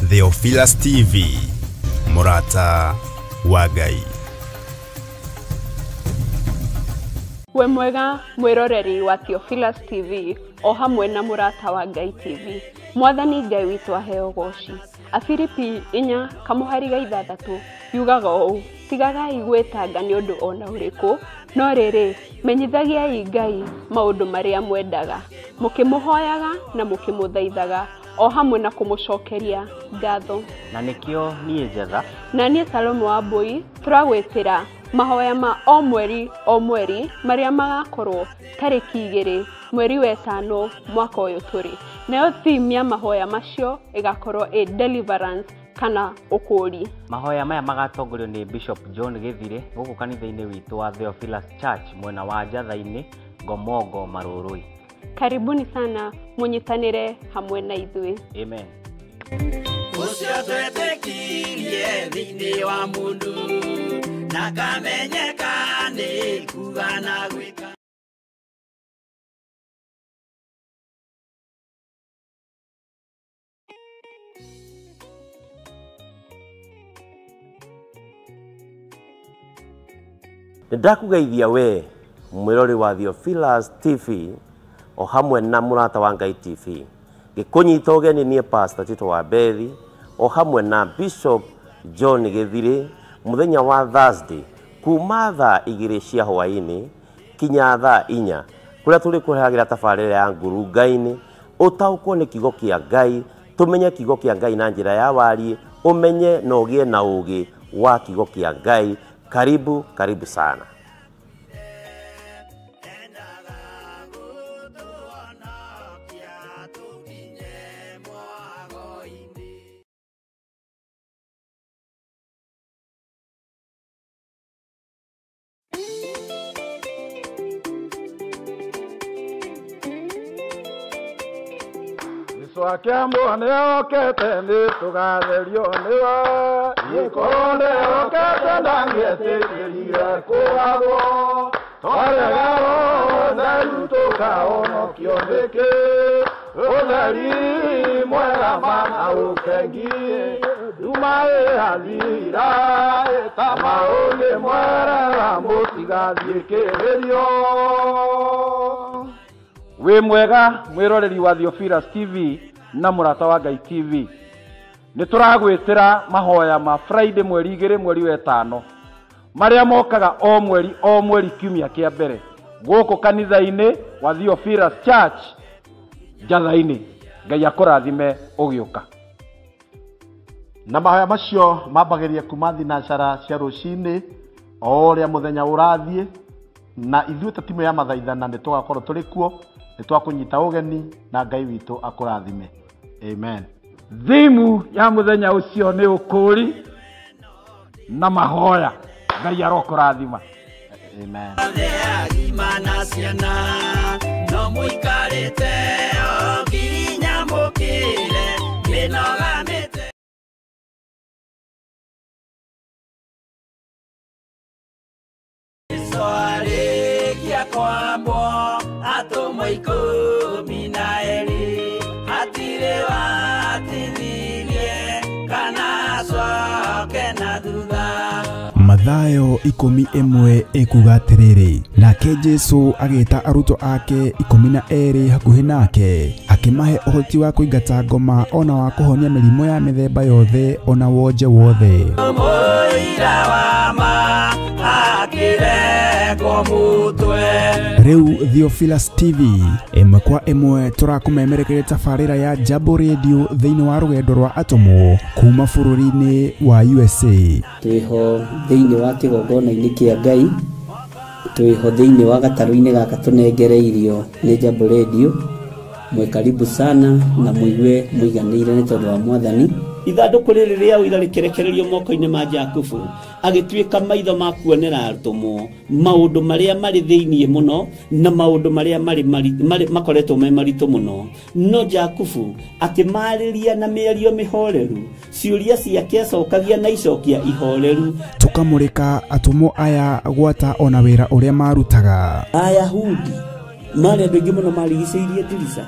Theophilus TV, Mũrata wa Ngai. We mwega mwiroreri wa Theophilus TV o hamwe na Mũrata wa Ngai TV. Mwathani Ngai witũ aheo goci. Afilipi 4:6 yugaga ũũ: tigagai gwĩtanga nĩ ũndũ ona ũrĩkũ, no rĩrĩ, menyithagiai Ngai maũndũ marĩa mwendaga, mũkĩmũhoyaga na mũkĩmũthaithaga, o hamwe na kũmũcokeria ngatho. Na nĩkĩo niĩ Njetha na niĩ Salome wa Mbui tũragwĩtĩra mahoya ma o mweri o mweri marĩa magakorwo tarĩki 2 mweri wa 5 mwaka ũyũ tũrĩ. Nayo theme ya mahoya macio ĩgakorwo ĩ deliverance kana ũkũũri. Mahoya maya magatongorio nĩ Bishop John Gĩthire gũkũ kanitha-inĩ witũ wa Theophilus Church mwena wa Njatha-inĩ, Ngomongo, Marũrũi. Karibuni sana mũnyitanĩre hamwe na ithuĩ. Amen. Ũcio twetĩkirie thĩinĩ wa mũndũ na kamenyeka nĩ kuga na gwĩka. Nĩndakũgeithia we mwĩrori wa Theophilus TV o hamwe na Mũrata wa Ngai TV. Gĩkũnyita ũgeni niĩ Pastor Tito wa Bethi o hamwe na Bishop John Gĩthire mũthenya wa Thursday kuma thaa 2 cia hwaĩ-inĩ kinya thaa 4 kũrĩa tũrĩkũrehagĩra tabarĩra ya ngurunga-inĩ ũtaũkwo nĩ kiugo kĩa Ngai, tũmenye kiugo kĩa Ngai na njĩra ya wariĩ, ũmenye na ũgĩe na ũũgĩ wa kiugo kĩa Ngai. Karibu, karibu sana. Akiambo nĩokĩte nĩtũgatherio nĩwe, gĩkorwo nĩokĩte ndangĩetĩkĩrire kũragwo, twarega ũtheru tũkahonokio nĩkĩ, ũtheri mwega mana ũkengi, nduma ĩhathira ta maũgĩ mwerera mũtigathiĩ kĩrĩrio. Wĩ mwega mwĩroreri wa Theophilus TV na Mũrata wa Ngai TV. Nĩtũragwĩtĩra mahoya ma Friday mweri 2 mweri wa 5 marĩa mokaga o mweri o mweri kiumia kĩa mbere gũkũ kanitha-inĩ wa Theophilus Church Njatha-inĩ. Ngai akũrathime ũgĩũka. Na mahoya macio mambagĩria kuma thinacara cia rũcinĩ o ũrĩa mũthenya ũrathiĩ, na ithuĩ ta timu ya mathaithana nĩ tũgakorwo tũrĩ kuo, nĩ twakũnyita ũgeni na Ngai witũ akũrathime. Amen. Thimu ya mũthenya ũcio nĩ ũkũũri na mahoya. Ngai arokũrathima. Amen. Agima na ciana no mũikarĩte o nginya mũkĩre mĩnoga mĩtĩ. Arĩkia kwambwo atũmwo 12 hatirĩ watithirie kana acoke na thutha. Mathayo 11 ĩkuga atĩrĩrĩ, nake Jesũ agĩta arutwo ake 12 hakuhĩ nake, akĩmahe ũhoti wa kũingata ngoma ona wa kũhonia mĩrimũ ya mĩthemba yothe ona wonje wothe. Mũira wa ma akĩrengwo mũtwe. Rĩu Theophilus TV ĩmwe kwa ĩmwe tũrakũmemerekeria tabarĩra ya Jambo Radio thĩinĩ wa rũgendo rwa atũmwo kuma bũrũri-inĩ wa USA. Twĩho thĩinĩ wa kĩgongona-inĩ kĩa Ngai, twĩho thĩinĩ wa gatarũ-inĩ gaka tũnengereirio nĩ Jambo Radio. Mwe karibu sana na mũigue mũiganĩire nĩ tondũ wa Mwathani. Ithandũkũ rĩrĩ rĩa ũira rĩkĩrekererio moko-inĩ ma Jakubu, agĩtuĩka maitho ma kuonera atũmwo maũndũ marĩa marĩ thĩinĩ mũno na maũndũ marĩa marĩ makoretwo me maritũ mũno. No Jakubu akĩmarĩria na mĩario mĩhoreru, ciũria ciake acokagia na icokia ihoreru. Tũkamũrĩka atũmwo aya gwata ona wĩra ũrĩa marutaga. Ayahudi marĩ andũ aingĩ mũno marigicĩirie ndirica,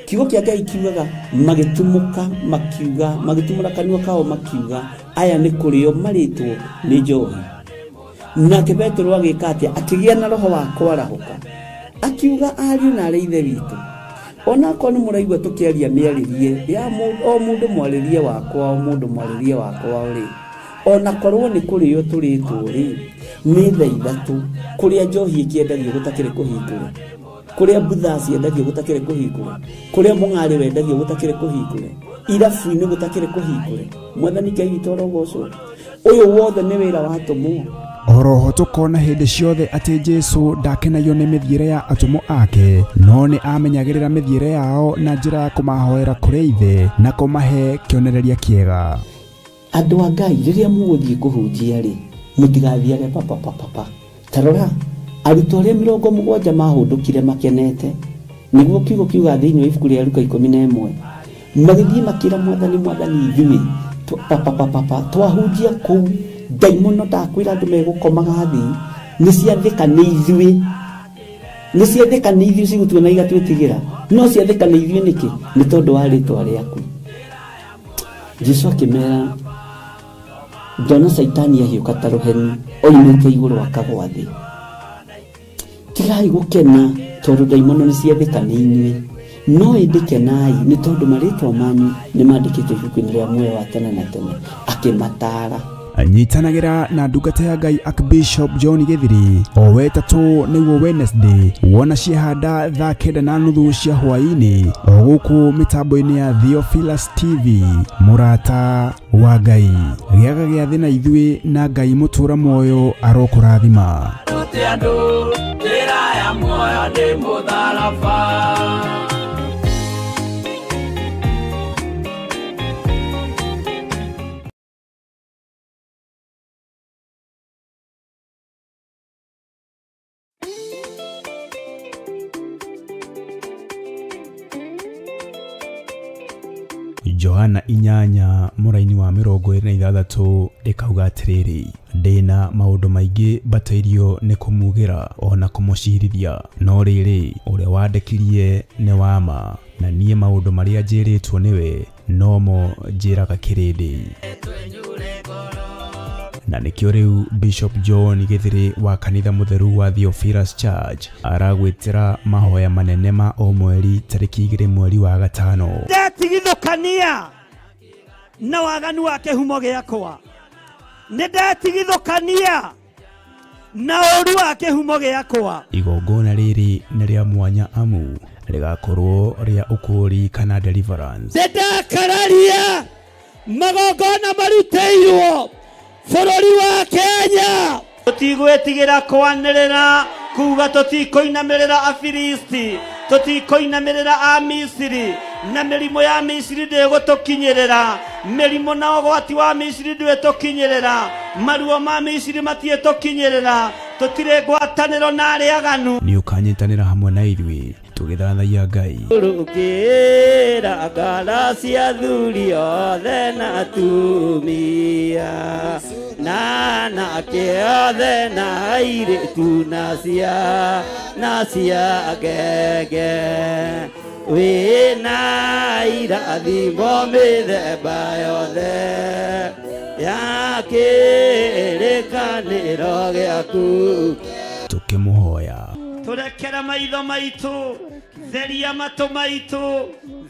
Kiugo kĩa Ngai kiugaga magĩtumũka makiuga, magĩtumũra kanua kao makiuga, aya nĩ kũrĩo marĩtwo nĩ njohi. Nake Petero agĩka atĩa? Akĩgĩa na roho wa kwarahũka, akiuga ariũ na arĩ ithe witũ, onakorwo nĩ mũraigua tũkĩaria mĩarĩrie ya o mũndũ mwarĩrie wakwa, o mũndũ mwarĩrie wakwa rĩ, onakorwo nĩ kũrĩo tũrĩtwo rĩ, nĩ thaa ithatũ kũrĩa njohi ĩkĩendagio gũtakĩrĩ kũhingũre, kũrĩa mbutha ciendagio gũtakĩrĩ kũhingũre, kũrĩa mũng'arĩ wendagio gũtakĩrĩ kũhingũre, irabu-inĩ gũtakĩrĩ kũhingũre. Mwathani Ngai witũ arogocwo. Ũyũ wothe nĩ wĩra wa atũmwo. Oroho tũkona hĩndĩ ciothe atĩ Jesũ ndakenagio nĩ mĩthiĩre ya atũmwo ake, no nĩ amenyagĩrĩra mĩthiĩre yao na njĩra ya kũmahoera kũrĩ Ithe na kũmahe kĩonereria kĩega. Andũ a Ngai, rĩrĩa mũgũthiĩ kũhunjia rĩ, mũtigathiage papapapapa. Ta rora, arutwo arĩa 70 mahũndũkire makenete, nĩguo kiugo kiuga thĩinĩ wa ibuku rĩa Luka 11, magĩthiĩ makĩra Mwathani, Mwathani ithuĩ papapapapa twahunjia kũu ndaimono ndakwĩra andũ megũkomaga thĩ, nĩ ciathĩka nĩ ithuĩ, nĩ ciathĩka nĩ ithuĩ cigũtuona igatwĩtigĩra, no ciathĩka nĩ ithuĩ nĩkĩ? Nĩ tondũ wa rĩtwa rĩaku. Jesũ akĩmera, ndona Caitani ahiũka ta rũheni oimĩte igũrũ akagwa thĩ. Tigai gũkena tondũ ndaimono nĩ ciathĩka nĩ inyuĩ, no ĩndĩ kenai nĩ tondũ marĩtwa manyu nĩ mandĩkĩtwo ibuku-inĩ rĩa muoyo wa tene na tene. Akĩmataara. Nyitanagĩra na ndungata ya Ngai Archbishop John Gĩthiri o wetatũ nĩguo Wednesday, wona ciehanda thaa 9:30 cia hwaĩ-inĩ, o gũkũ mĩtambo-inĩ ya Theophilus TV. Mũrata wa Ngai, gĩaga gĩathĩ na ithuĩ, na Ngai mũtũra muoyo arokũrathima. Njĩra ya muoyo nĩ mũtharaba. Johana 8 mũraini wa 26 ĩkauga atĩrĩrĩ, ndĩna maũndũ maingĩ mbatairio nĩ kũmugĩra ona kũmũcirithia, no rĩrĩ, ũrĩa wandekirie nĩ wa ma, na niĩ maũndũ marĩa njĩrĩtwo nĩwe nomo njĩraga kĩrĩndĩ. Na nĩkĩo rĩu Bishop John Gĩthiri wa kanitha mũtheru wa Theophilus Church aragwĩtĩra mahoya manene ma o mweri tarĩki 2 mweri wa 5. Ndetigithũkania na waganu wa kĩhumo gĩakwa, nĩ ndetigithũkania na ũru wa kĩhumo gĩakwa. Igongona rĩrĩ nĩ rĩa mwanya amu rĩgakorwo rĩa ũkũũri kana deliverance. Nĩndakararia magongona marutĩirwo bũrũri wa Kenya. Tũtigwĩtigĩra kwanĩrĩra kuga tũtikũinamĩrĩra Afilisti, tũtikũinamĩrĩra Amisiri, na mĩrimũ ya Misiri ndĩgũtũkinyĩrĩra, mĩrimũ na ũgwati wa Misiri ndwĩtũkinyĩrĩra, maruo ma Misiri matiĩtũkinyĩrĩra, tũtirĩ ngwatanĩro na arĩa aganu. Nĩ ũkanyitanĩra hamwe na ithuĩ tũgĩthathaiya Ngai. Rũkĩra ngara cia athuri othe na atumia, na anake othe na airĩtu na cia ngenge, wĩna irathimo mĩthemba yothe ya kĩrĩkanĩro gĩaku. Tũkĩmũhoya Tũrekere maitho maitũ, theria matũ maitũ,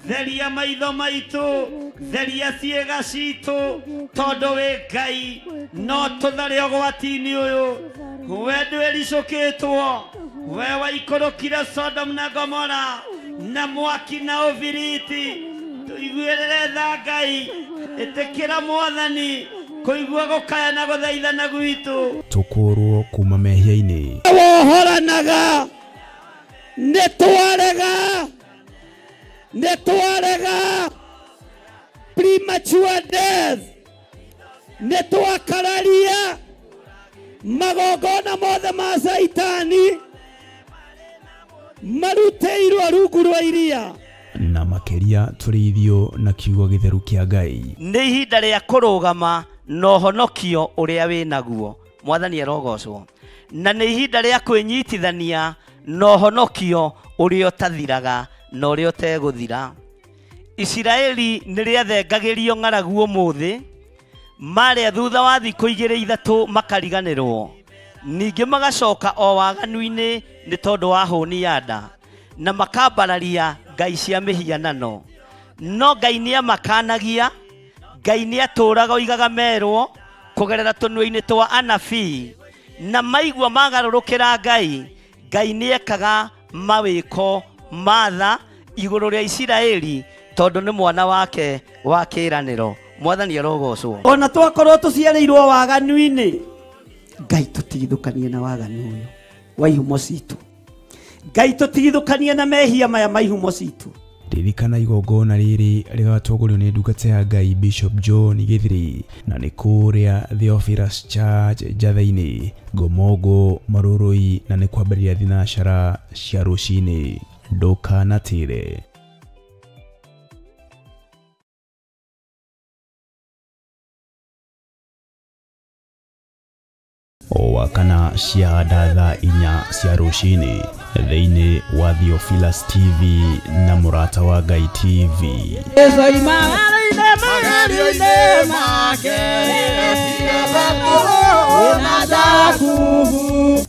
theria maitho maitũ, theria ciĩga citũ, tondũ wĩ Ngai no tũthare ũgwati-inĩ ũyũ. We ndwĩricũkĩtwo, we waikũrũkire Sodom na Gomora na mwaki na ũbiriti. Tũiguĩrĩre tha Ngai, ĩtĩkĩra Mwathani kũigua gũkaya na gũthaithana gwitũ. Tũkũrwo kuma mehia-inĩ. Wohoranaga nĩ twarega, nĩ twarega premature death, nĩ twakararia magongona mothe ma Caitani marutĩirwo rungu rwa iria. Na makĩria tũrĩithio na kiugo gĩtheru kĩa Ngai. Nĩ ihinda rĩa kũrũgama na ũhonokio ũrĩa wĩnaguo. Mwathani arogocwo. Na nĩ ihinda rĩa kwĩnyitithania na ũhonokio ũrĩa ũtathiraga na ũrĩa ũtegũthira. Isiraeli nĩ rĩathengagĩrio ng'aragu ũmũthĩ, marĩa thutha wa thikũ igĩrĩ ithatũ makariganĩrwo, ningĩ magacoka o waganu-inĩ nĩ tondũ wa hũni ya nda, na makambararia ngai cia mĩhianano. No Ngai nĩamakanagia, Ngai nĩatũraga oigaga merwo kũgerera tũnua-inĩ twa anabii, na maigua magarũrũkĩra Ngai, Ngai nĩekaga mawĩko ma tha igũrũ rĩa Isiraeli tondũ nĩ mwana wake wa kĩĩranĩro. Mwathani arogocwo. Ona twakorwo tũciarĩirwo waganu-inĩ, Ngai tũtigithũkanie na waganu ũyũ wa ihumo citũ. Ngai tũtigithũkanie na mehia maya ma ihumo citũ. Ririkana igongona rĩrĩ rĩgatongorio nĩ ndungata ya Ngai Bishop John Githiri, na nĩ kũrĩa Theophilus Church Njatha-inĩ, Ngomongo, Marurui, na nĩ kwambĩrĩria thinacara cia rũcinĩ. Ndũkanatĩre. O wakana cia thaa 4 cia rũcinĩ thĩinĩ wa Theophilus TV na Mũrata wa Ngai TV.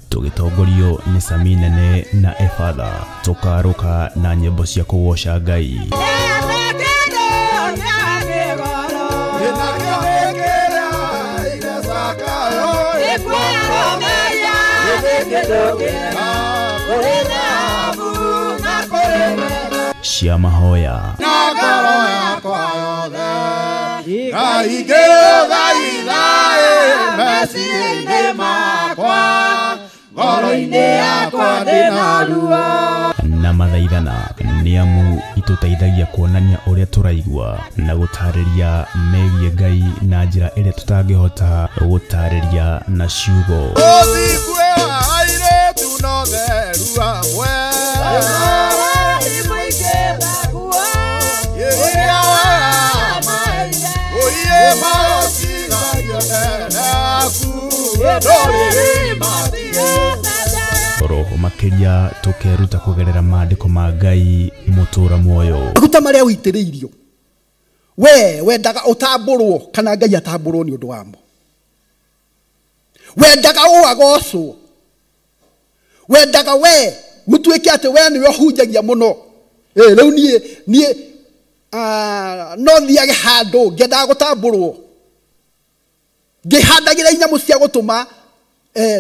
Tũgĩtongorio nĩ Sami Nene na Efatha, tũkarũka na nyĩmbo cia kũgoca Ngai. Cia mahoya na mathaithana nĩ amu itũteithagia kuonania ũrĩa tũraigua na gũtarĩria megiĩ Ngai na njĩra ĩrĩa tũtangĩhota gũtarĩria na ciugo. Roho makĩria tũkeruta kũgerera maandĩko ma Ngai mũtũra muoyo. Maguta marĩa ũitĩrĩirio we wendaga ũtambũrwo kana Ngai atambũrwo nĩ ũndũ wamo, wendaga ũagocwo, wendaga we gũtuĩke atĩ we nĩwe ũhunjagia mũno. Rĩu niĩ no thiage handũ ngĩendaga gũtambũrwo, ngĩhandagĩra inyamũ cia gũtũma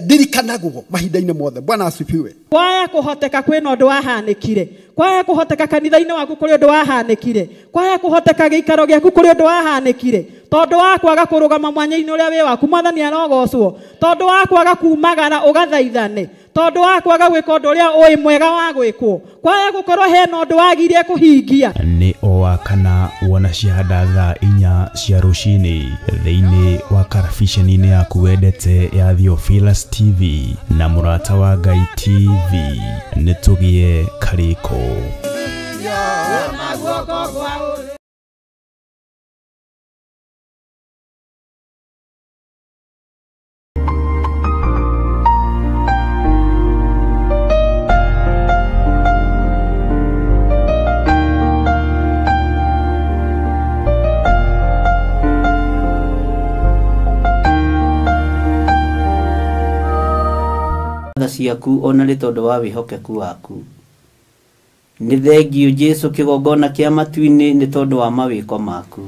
ndirikanagwo mahinda-inĩ mothe. Bwana asifiwe. Kwaya kũhoteka kwĩna ũndũ wahanĩkire, kwaya kũhoteka kanitha-inĩ waku kũrĩ ũndũ wahanĩkire, kwaya kũhoteka gĩikaro gĩaku kũrĩ ũndũ wahanĩkire, tondũ wa kwaga kũrũgama mwanya-inĩ ũrĩa wĩ waku. Mwathani arogocwo. Tondũ wa kwaga kumagara ũgathaithane, tondũ wa kwaga gwĩka ũndũ ũrĩa ũĩ mwega wa gwĩkwo, kwaya gũkorwo hena ũndũ wagire kũhingia. Nĩ o wakana wona ciahanda thaa 4 cia rũcinĩ thĩinĩ wa karabiceni-inĩ yaku wendete ya Theophilus TV na Mũrata wa Ngai TV. Nĩ tũgĩe karĩko. Ciaku ona nĩ tondũ wa wĩhokeku waku. Nĩ thengiũ Jesũ kĩgongona kĩa matu-inĩ nĩ tondũ wa mawĩko maku.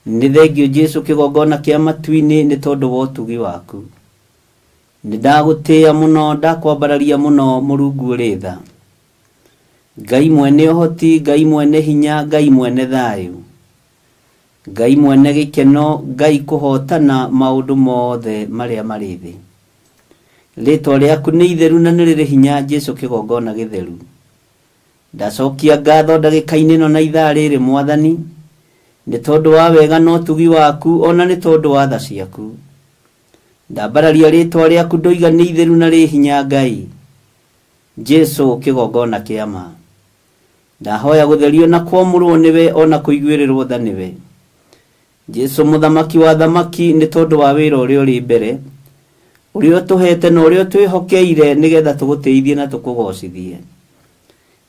Nĩ thengiũ Jesũ kĩgongona kĩa matu-inĩ nĩ tondũ wa ũtugi waku. Nĩ ndagũtĩĩa mũno, ndakwambararia mũno Mũrungu ũrĩ tha. Ngai mwene ũhoti, Ngai mwene hinya, Ngai mwene thayũ, Ngai mwene gĩkeno, Ngai kũhotana maũndũ mothe marĩa marĩ thĩ. Rĩtwa rĩaku nĩ itheru na nĩ rĩrĩ hinya Jesũ kĩgongona gĩtheru. Ndacokia ngatho ndagĩka-inĩ ĩno na ithaa rĩrĩ Mwathani, nĩ tondũ wa wega na ũtugi waku ona nĩ tondũ wa tha ciaku. Ndambararia rĩtwa rĩaku ndoiga nĩ itheru na rĩ hinya Ngai, Jesũ kĩgongona kĩa ma. Ndahoya gũtherio na kwamũrwo nĩwe ona kũiguĩrĩrwo tha nĩwe. Jesũ mũthamaki wa thamaki, nĩ tondũ wa wĩra ũrĩa ũrĩ mbere, ũrĩa ũtũhete na ũrĩa ũtwĩhokeire nĩgetha tũgũteithie na tũkũgocithie.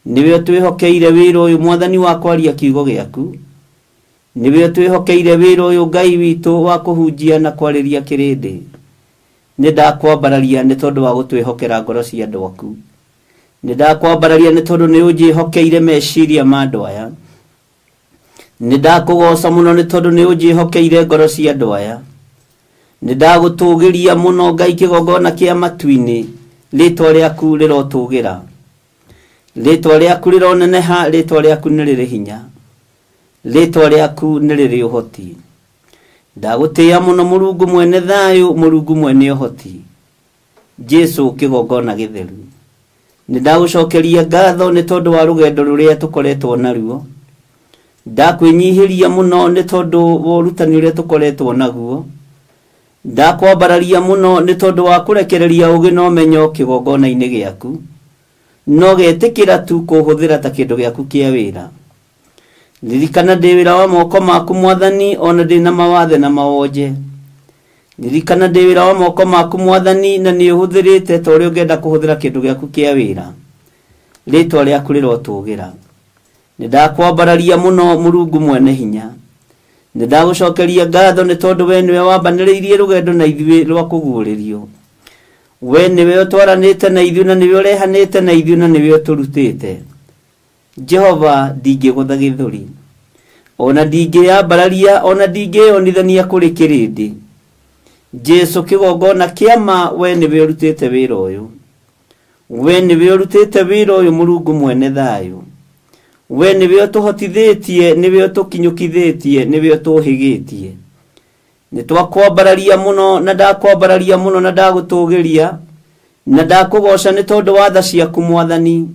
Nĩwe ũtwĩhokeire wĩra ũyũ Mwathani wa kwaria kiugo gĩaku. Nĩwe ũtwĩhokeire wĩra ũyũ Ngai witũ wa kũhunjia na kwarĩria kĩrĩndĩ. Nĩ ndakwambararia nĩ tondũ wa gũtwĩhokera ngoro cia andũ aku. Nĩ ndakwambararia nĩ tondũ nĩ ũnjĩhokeire meciria ma andũ aya. Nĩ ndakũgoca mũno nĩ tondũ nĩ ũnjĩhokeire ngoro cia andũ aya. Nĩ ndagũtũgĩria mũno Ngai kĩgongona kĩa matu-inĩ, rĩtwa rĩaku rĩrotũgĩra. Rĩtwa rĩaku rĩroneneha, rĩtwa rĩaku nĩ rĩrĩ hinya. Rĩtwa rĩaku nĩ rĩrĩ ũhoti. Ndagũtĩĩa mũno Mũrungu mwene thayũ, Mũrungu mwene ũhoti. Jesũ kĩgongona gĩtheru. Nĩ ndagũcokeria ngatho nĩ tondũ wa rũgendo rũrĩa tũkoretwo naruo. Ndakwĩnyihĩria mũno nĩ tondũ wa ũrutani ũrĩa tũkoretwo naguo. Ndakwambararia mũno nĩ tondũ wa kũrekereria ũgĩ na ũmenyo kĩgongona-inĩ gĩaku. No getĩkĩra tu kũhũthĩra ta kĩndũ gĩaku kĩa wĩra. Ririkana ndĩ wĩra wa moko maku Mwathani, ona ndĩ na mawathe na mawonje. Ririkana ndĩ wĩra wa moko maku Mwathani, na nĩ ũhũthĩrĩte ta ũrĩa ũngĩenda kũhũthĩra kĩndũ gĩaku kĩa wĩra. Rĩtwa rĩaku rĩrotũgĩra. Nĩ ndakwambararia mũno Mũrungu mwene hinya. Nĩ ndagũcokeria ngatho nĩ tondũ we nĩwe wambanĩrĩirie rũgendo na ithuĩ rwa kũguũrĩrio. We nĩwe ũtwaranĩte na ithuĩ na nĩwe ũrehanĩte na ithuĩ na nĩwe ũtũrutĩte. Jehova ndingĩgũtha gĩthũri, ona ndingĩyambararia, ona ndingĩyonithania kũrĩ kĩrĩndĩ. Jesũ kĩgongona kĩa ma, we nĩwe ũrutĩte wĩra ũyũ. We nĩwe ũrutĩte wĩra ũyũ Mũrungu mwene thayũ. We nĩwe ũtũhotithĩtie, nĩwe ũtũkinyũkithĩtie, nĩwe ũtũhĩgĩtie. Nĩ twakwambararia mũno na ndakwambararia mũno na ndagũtũgĩria na ndakũgoca nĩ tondũ wa tha ciaku Mwathani.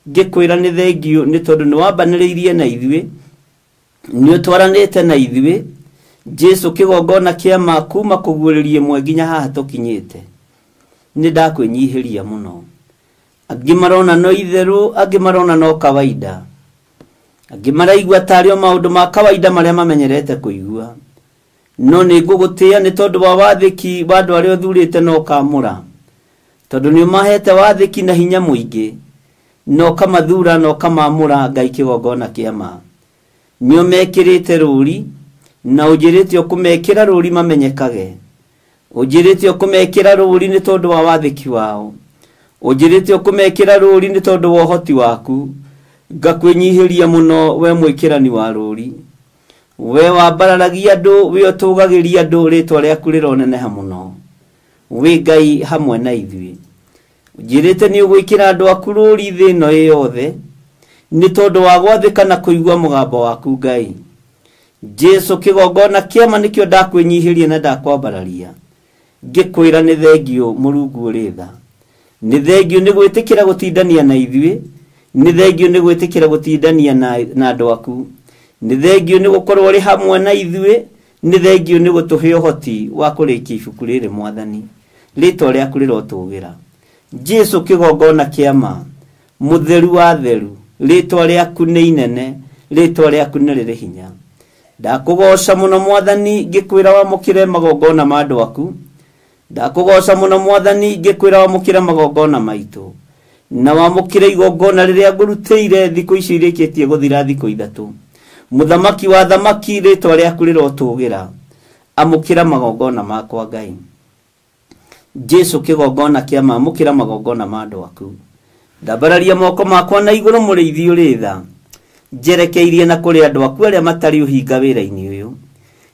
Ngĩkwĩra nĩ thengiũ nĩ tondũ nĩ wambanĩrĩirie na ithuĩ, nĩ ũtwaranĩte na ithuĩ. Jesũ kĩgongona kĩa ma kuma kũguũrĩria ĩmwe nginya haha tũkinyĩte. Nĩ ndakwĩnyihĩria mũno. Angĩ marona no itherũ, angĩ marona no kawaida. Angĩ maraigua tarĩ o maũndũ ma kawaida marĩa mamenyerete kũigua. No nĩ ngũgũtĩĩa nĩ tondũ wa wathĩki wa andũ arĩa ũthurĩte na ũkamũra. Tondũ nĩ ũmahete wathĩki na hinya mũingĩ, na ũkamathura na ũkamamũra Ngai kĩgongona kĩa ma. Nĩ ũmekĩrĩte rũri, na ũnjĩrĩte ũkũmekĩra rũri mamenyekage. Ũnjĩrĩte ũkũmekĩra rũri nĩ tondũ wa wathĩki wao. Ũnjĩrĩte ũkũmekĩra rũri nĩ tondũ wa ũhoti waku. Ngakwĩnyihĩria mũno we mwĩkĩrani wa rũri. We wambararagia andũ, we ũtũgagĩria andũ, rĩtwa rĩaku rĩroneneha mũno. Wĩ Ngai hamwe na ithuĩ. Ũnjĩrĩte nĩ ũgwĩkĩra andũ aku rũri thĩ ĩno ĩ yothe, nĩ tondũ wa gwathĩka na kũigua mũgambo waku Ngai. Jesũ kĩgongona kĩa ma nĩkĩo ndakwĩnyihĩria na ndakwambararia. Ngĩkwĩra nĩ thengiũ Mũrungu ũrĩ tha. Nĩ thengiũ nĩ gwĩtĩkĩra gũtindania na ithuĩ. Nĩ thengiũ nĩ gwĩtĩkĩra gũtindania na andũ aku. Nĩ thengiũ nĩ gũkorwo ũrĩ hamwe na ithuĩ. Nĩ thengiũ nĩ gũtũhe ũhoti wa kũrĩkia ibuku rĩrĩ Mwathani. Rĩtwa rĩaku rĩrotũgĩra. Jesũ kĩgongona kĩa ma, mũtheru wa theru, rĩtwa rĩaku nĩ inene, rĩtwa rĩaku nĩ rĩrĩ hinya. Ndakũgoca mũno Mwathani ngĩkwĩra wamũkĩre magongona ma andũ aku. Ndakũgoca mũno Mwathani ngĩkwĩra wamũkĩre magongona maitũ. Na wamũkĩre igongona rĩrĩa ngũrutĩire thikũ ici irĩkĩtie gũthira thikũ ithatũ. Mũthamaki wa thamaki, rĩtwa rĩaku rĩrotũgĩra. Amũkĩra magongona makwa Ngai. Jesũ kĩgongona kĩa ma, amũkĩra magongona ma andũ aku. Ndambararia moko makwa na igũrũ mũrĩithi ũrĩ tha. Njerekeirie na kũrĩ andũ aku arĩa matarĩ ũhinga wĩra-inĩ ũyũ.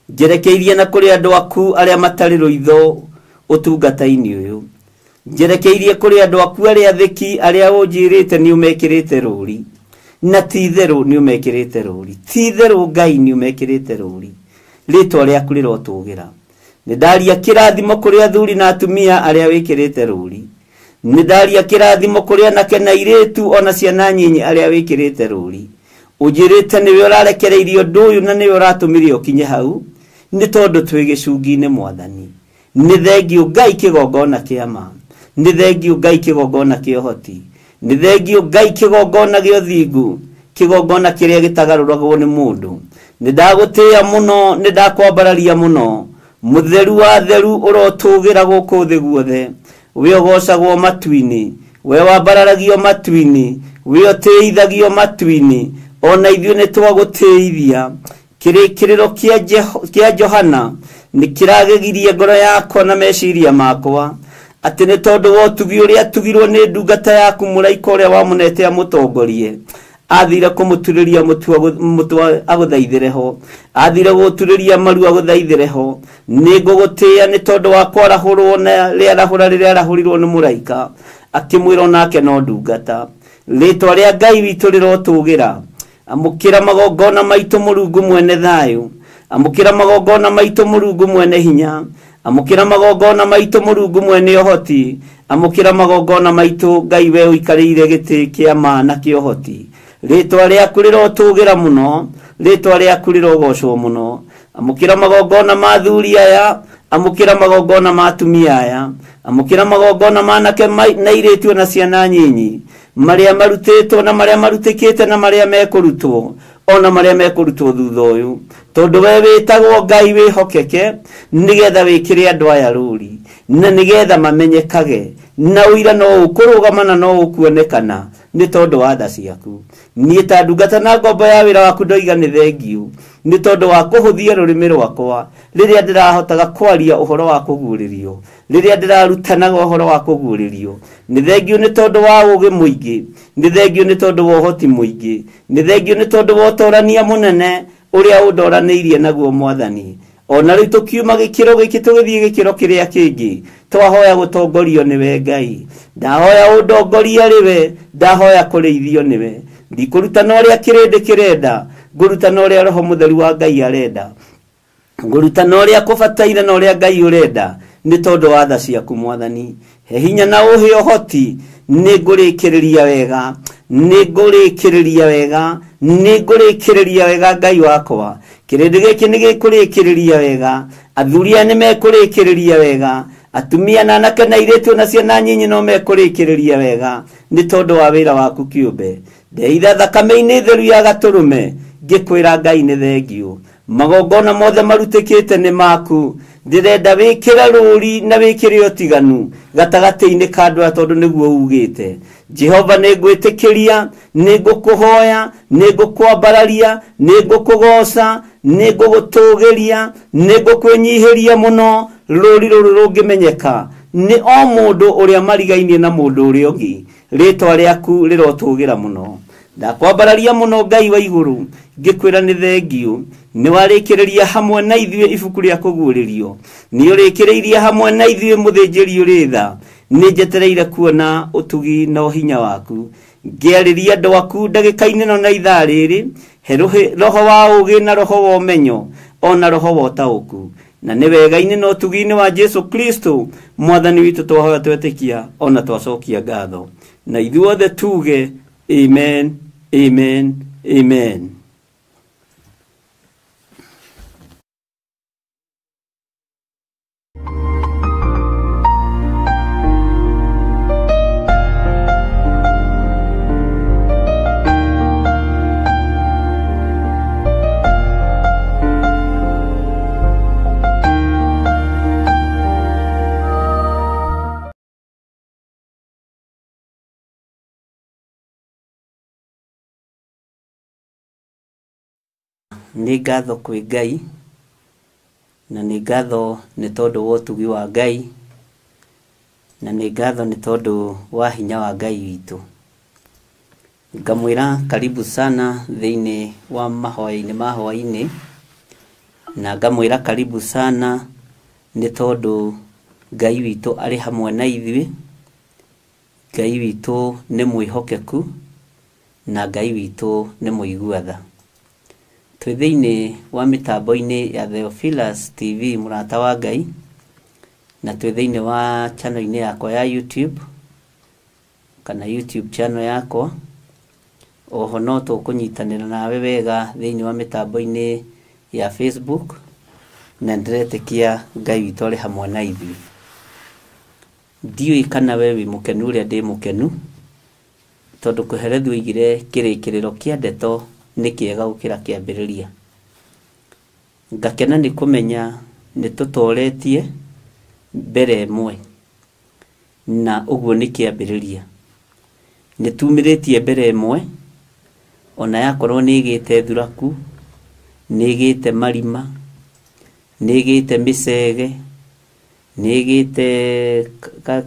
Njerekeirie na kũrĩ andũ aku arĩa matarĩ rũitho ũtungata-inĩ ũyũ. Njerekeirie kũrĩ andũ aku arĩa athĩki, arĩa ũnjĩrĩte nĩ ũmekĩrĩte rũri. Na ti itherũ nĩ ũmekĩrĩte rũri. Ti itherũ Ngai nĩ ũmekĩrĩte rũri. Rĩtwa rĩaku rĩrotũgĩra. Nĩ ndaria kĩrathimo kũrĩ athuri na atumia arĩa wĩkĩrĩte rũri. Nĩ ndaria kĩrathimo kũrĩ anake na airĩtu ona ciana nyinyi arĩa wĩkĩrĩte rũri. Ũnjĩrĩte nĩwe ũrarekereirie ũndũ ũyũ na nĩwe ũratũmire ũkinye hau, nĩ tondũ twĩ gĩcungi-inĩ Mwathani. Nĩ thengiũ Ngai kĩgongona kĩa ma. Nĩ thengiũ Ngai kĩgongona kĩa ũhoti. Nĩ thengiũ Ngai kĩgongona gĩa ũthingu, kĩgongona kĩrĩa gĩtagarũragwo nĩ mũndũ. Nĩ ndagũtĩĩa mũno, nĩ ndakwambararia mũno. Mũtheru wa theru ũrotũgĩra gũkũ thĩ guothe. We ũgocagwo matu-inĩ. We wambararagio matu-inĩ, we ũtĩithagio matu-inĩ, ona ithuĩ nĩ twagũtĩithia. Kĩrĩkĩrĩro kĩa Johana nĩ kĩragegirie ngoro yakwa na meciria makwa, atĩ nĩ tondũ wa ũtugi ũrĩa atugirwo nĩ ndungata yaku mũraika ũrĩa wamũnete amũtongorie. Athire kũmũturĩria mũtwe agũthaithĩre ho, athire gũturĩria maru agũthaithĩre ho. Nĩ ngũgũtĩĩa nĩ tondũ wa kwarahũrwo na rĩarahũra rĩrĩa arahũrirwo nĩ mũraika, akĩmwĩra onake no ndungata. Rĩtwa rĩa Ngai witũ rĩrotũgĩra. Amũkĩra magongona maitũ Mũrungu mwene thayũ, amũkĩra magongona maitũ Mũrungu mwene hinya, amũkĩra magongona maitũ Mũrungu mwene ũhoti, amũkĩra magongona maitũ Ngai we ũikarĩire gĩtĩ kĩa ma na kĩa ũhoti. Rĩtwa rĩaku rĩrotũgĩra mũno, rĩtwa rĩaku rĩrogocwo mũno. Amũkĩra magongona ma athuri aya, amũkĩra magongona ma atumia aya, amũkĩra magongona ma anake na airĩtu na ciana nyinyi, marĩa marutĩtwo na marĩa marutĩkĩte na marĩa mekũrutwo, ona marĩa mekũrutwo thutha ũyũ, tondũ we wĩtagwo Ngai wĩhokeke, nĩgetha wĩkĩre andũ aya rũri, na nĩgetha mamenyekage, na ũira no ũkũrũgama na no ũkuonekana nĩ tondũ wa tha ciaku. Niĩ ta ndungata na ngombo ya wĩra waku ndoiga nĩ thengiũ nĩ tondũ wa kũhũthia rũrĩmĩ rwakwa rĩrĩa ndĩrahotaga kwaria ũhoro wa kũguũrĩrio, rĩrĩa ndĩrarutanaga ũhoro wa kũguũrĩrio. Nĩ thengiũ nĩ tondũ wa ũũgĩ mũingĩ, nĩ thengiũ nĩ tondũ wa ũhoti mũingĩ, nĩ thengiũ nĩ tondũ wa ũtorania mũnene ũrĩa ũndoranĩirie naguo Mwathani. Ona rĩu tũkiuma gĩkĩro gĩkĩ tũgĩthiĩ gĩkĩro kĩrĩa kĩngĩ, twahoya gũtongorio nĩwe Ngai. Ndahoya ũndongorie rĩwe, ndahoya kũrĩithio nĩwe. Ndikũrutana ũrĩa kĩrĩndĩ kĩrenda, ngũrutana ũrĩa Roho Mũtheru wa Ngai arenda, ngũrutana ũrĩa kũbataire na ũrĩa Ngai ũrenda, nĩ tondũ wa tha ciaku Mwathani. He hinya na ũhe ũhoti, nĩ ngũrĩkĩrĩria wega, nĩ ngũrĩkĩrĩria wega, nĩ ngũrĩkĩrĩria wega Ngai wakwa. Kĩrĩndĩ gĩkĩ nĩ gĩkũrĩkĩrĩria wega, athuri aya nĩ mekũrĩkĩrĩria wega, atumia na anake na airĩtu na ciana nyinyi no mekũrĩkĩrĩria wega, nĩ tondũ wa wĩra waku kĩũmbe. Ndeitha thakame-inĩ theru ya gatũrũme, ngĩkwĩra Ngai nĩ thengiũ. Magongona mothe marutĩkĩte nĩ maku, ndĩrenda wĩkĩre rũri na wĩkĩre ũtiganu gatagatĩ-inĩ ka andũ aya, tondũ nĩguo ugĩte. Jehova nĩ ngwĩtĩkĩria, nĩ ngũkũhoya, nĩ ngũkwambararia, nĩ ngũkũgoca, nĩ ngũgũtũgĩria, nĩ ngũkwĩnyihĩria mũno. Rũri rũrũ rũngĩmenyeka nĩ o mũndũ ũrĩa marigainie na mũndũ ũrĩa ũngĩ, rĩtwa rĩaku rĩrotũgĩra mũno. Ndakwambararia mũno Ngai wa igũrũ, ngĩkwĩra nĩ thengiũ. Nĩ warĩkĩrĩria hamwe na ithuĩ ibuku rĩa kũguũrĩrio, nĩ ũrĩkĩrĩirie hamwe na ithuĩ mũthĩnjĩri ũrĩ tha. Nĩ njetereire kuona ũtugi na ũhinya waku. Ngĩarĩria andũ aku ndagĩka-inĩ ĩno na ithaa rĩrĩ, he roho wa ũũgĩ na roho wa ũmenyo, ona roho wa ũtaũku. Na nĩ wega-inĩ na ũtugi-inĩ wa Jesu Kristo Mwathani witũ twahoya twetĩkia ona twacokia ngatho. Na ithuothe tuge amen, amen, amen. Nĩ ngatho kwĩ Ngai, na nĩ ngatho nĩ tondũ wa ũtugi wa Ngai, na nĩ ngatho nĩ tondũ wa hinya wa Ngai witũ. Ngamwĩra karibu sana thĩinĩ wa mahoya-inĩ ma hwaĩ-inĩ, na ngamwĩra karibu sana nĩ tondũ Ngai witũ arĩ hamwe na ithuĩ. Ngai witũ nĩ mwĩhokeku, na Ngai witũ nĩ mũigua tha. Twĩ thĩinĩ wa mĩtambo-inĩ ya Theophilus TV mũrata wa Ngai, na twĩ thĩinĩ wa channel-inĩ yakwa ya YouTube, kana YouTube channel yakwa. Oho no tũkũnyitanĩra nawe wega thĩinĩ wa mĩtambo-inĩ ya Facebook, na ndĩretĩkia Ngai witũ arĩ hamwe na ithuĩ. Ndiũĩ kana we wĩ mũkenu ũrĩa ndĩ mũkenu, tondũ Kohelethu oigire kĩrĩkĩrĩro kĩa ndeto nĩ kĩega gũkĩra kĩambĩrĩria. Ngakena nĩ kũmenya nĩ tũtoretie mbere ĩmwe, na ũguo nĩ kĩambĩrĩria. Nĩ tumĩrĩtie mbere ĩmwe ona yakorwo nĩ ĩgĩte thuraku, nĩ ĩgĩte marima, nĩ ĩgĩte mĩcege, nĩ ĩgĩte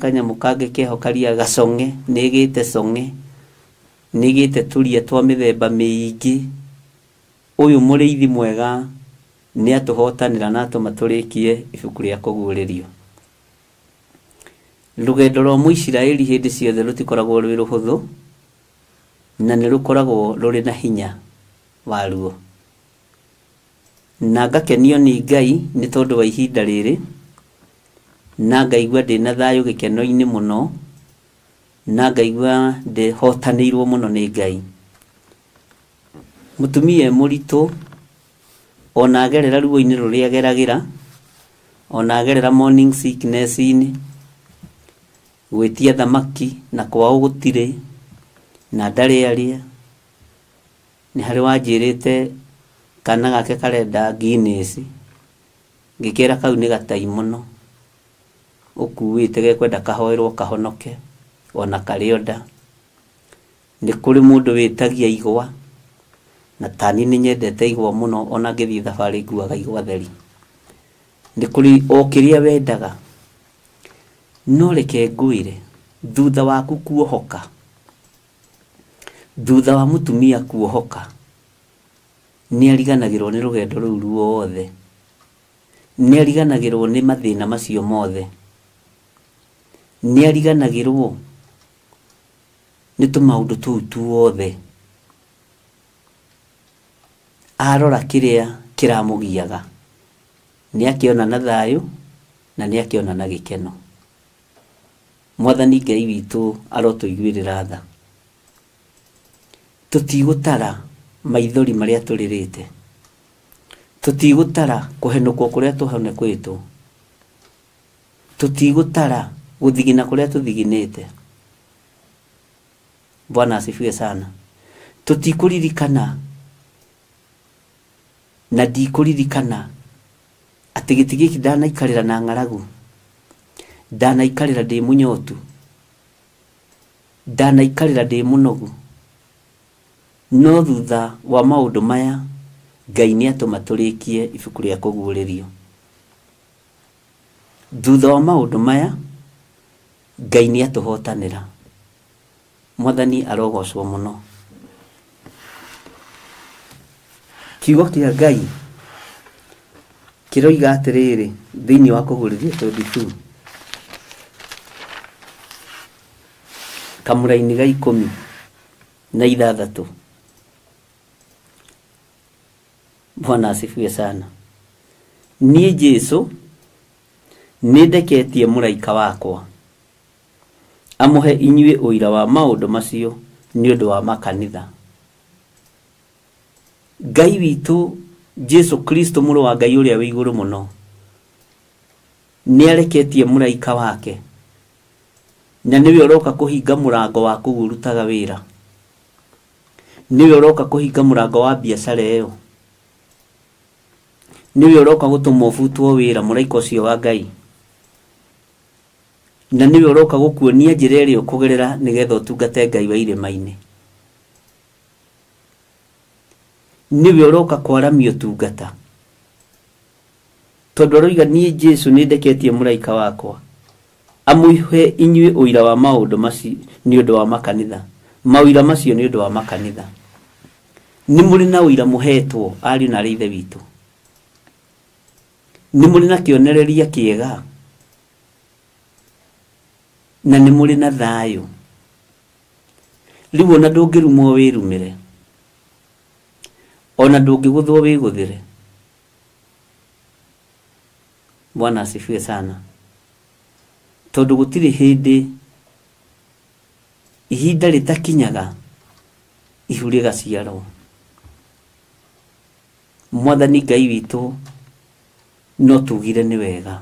kanyamũ kangĩ keho karia gacong'e, nĩ ĩgĩte cong'e, nĩ ĩgĩte tũria twa mĩthemba mĩingĩ. Ũyũ mũrĩithi mwega nĩ atũhotanĩra na atũma tũrĩkie ibuku rĩa kũguũrĩrio. Rũgendo rwa Mũisiraeli hĩndĩ ciothe rũtikoragwo rwĩ rũhũthũ, na nĩ rũkoragwo rũrĩ na hinya waruo. Na ngakenio nĩ Ngai nĩ tondũ wa ihinda rĩrĩ, na ngaigua ndĩna thayũ gĩkeno-inĩ mũno, na ngaigua ndĩhotanĩirwo mũno nĩ Ngai. Mũtumia e mũritũ, ona agerera ruo-inĩ rũrĩa ageragĩra, ona agerera morning sickness-inĩ, gwĩtia thamaki na kwao gũtirĩ, na ndarĩ arĩa. Nĩ harĩ wanjĩrĩte kana gake karenda Guinness, ngĩkĩra kau nĩ gatai mũno, ũkuĩte gekwenda kahoerwo kahonoke, ona karĩ o nda. Nĩ kũrĩ mũndũ wĩtagia igwa, na tani nĩ nyendete igwa mũno, ona ngĩthiĩ thabarĩ nguaga igwa theri. Nĩ kũrĩ o kĩrĩa wendaga, no reke ngwĩre, thutha waku kuohoka, thutha wa mũtumia kuohoka, nĩ ariganagĩrwo nĩ rũgendo rũu ruothe, nĩ ariganagĩrwo nĩ mathĩna macio mothe, nĩ ariganagĩrwo nĩ tũmaũndũ tũu tuothe. Arora kĩrĩa kĩramũgiaga, nĩ akĩona na thayũ na nĩ akĩona na gĩkeno. Mwathani Ngai witũ arotũiguĩrĩra tha. Tũtigũtara maithori marĩa tũrĩrĩte, tũtigũtara kũhenũkwo kũrĩa tũhenũkĩtwo, tũtigũtara gũthigina kũrĩa tũthiginĩte. Bwana asifiwe sana. Tũtikũririkana na ndikũririkana atĩ gĩtĩ gĩkĩ ndanaikarĩra na ng'aragu, ndanaikarĩra ndĩ mũnyotu, ndanaikarĩra ndĩ mũnogu. No thutha wa maũndũ maya Ngai nĩ atũma tũrĩkie ibuku rĩa kũguũrĩrio. Thutha wa maũndũ maya Ngai nĩ atũhotanĩra. Mwathani arogocwo mũno. Kiugo kĩa Ngai kĩroiga atĩrĩrĩ thĩinĩ wa kũguũrĩrio 22 kamũraini ga 16. Bwana asifiwe sana. Niĩ Jesũ nĩ ndeketie mũraika wakwa amũhe inyuĩ ũira wa maũndũ macio nĩ ũndũ wa makanitha. Ngai witũ Jesu Kristo mũrũ wa Ngai ũrĩa wĩ igũrũ mũno nĩ areketie mũraika wake, na nĩwe ũroka kũhinga mũrango wa kũu ũrutaga wĩra, nĩwe ũroka kũhinga mũrango wa biacara ĩyo, nĩwe ũroka gũtũma ũbutwo wĩra, mũraika ũcio wa Ngai, na nĩwe ũroka gũkuonia njĩra ĩrĩa ũkũgerera nĩgetha ũtungate Ngai wa irĩma-inĩ. Nĩwe ũroka kwaramia ũtungata, tondũ aroiga niĩ Jesũ nĩ ndeketie mũraika wakwa amũhe inyuĩ ũira wa maũndũ macio nĩ ũndũ wa makanitha. Maũira macio nĩ ũndũ wa makanitha. Nĩ mũrĩ na ũira mũhetwo ariũ na arĩ ithe witũ, nĩ mũrĩ na kĩonereria kĩega, na nĩ mũrĩ na thayũ. Rĩu ona ndũngĩrumwo wĩrumĩre, ona ndũngĩgũthwo wĩgũthĩre. Bwana asifiwe sana. Tondũ gũtirĩ hĩndĩ ihinda rĩtakinyaga ihu rĩgaciarwo. Mwathani Ngai witũ no tugire nĩ wega,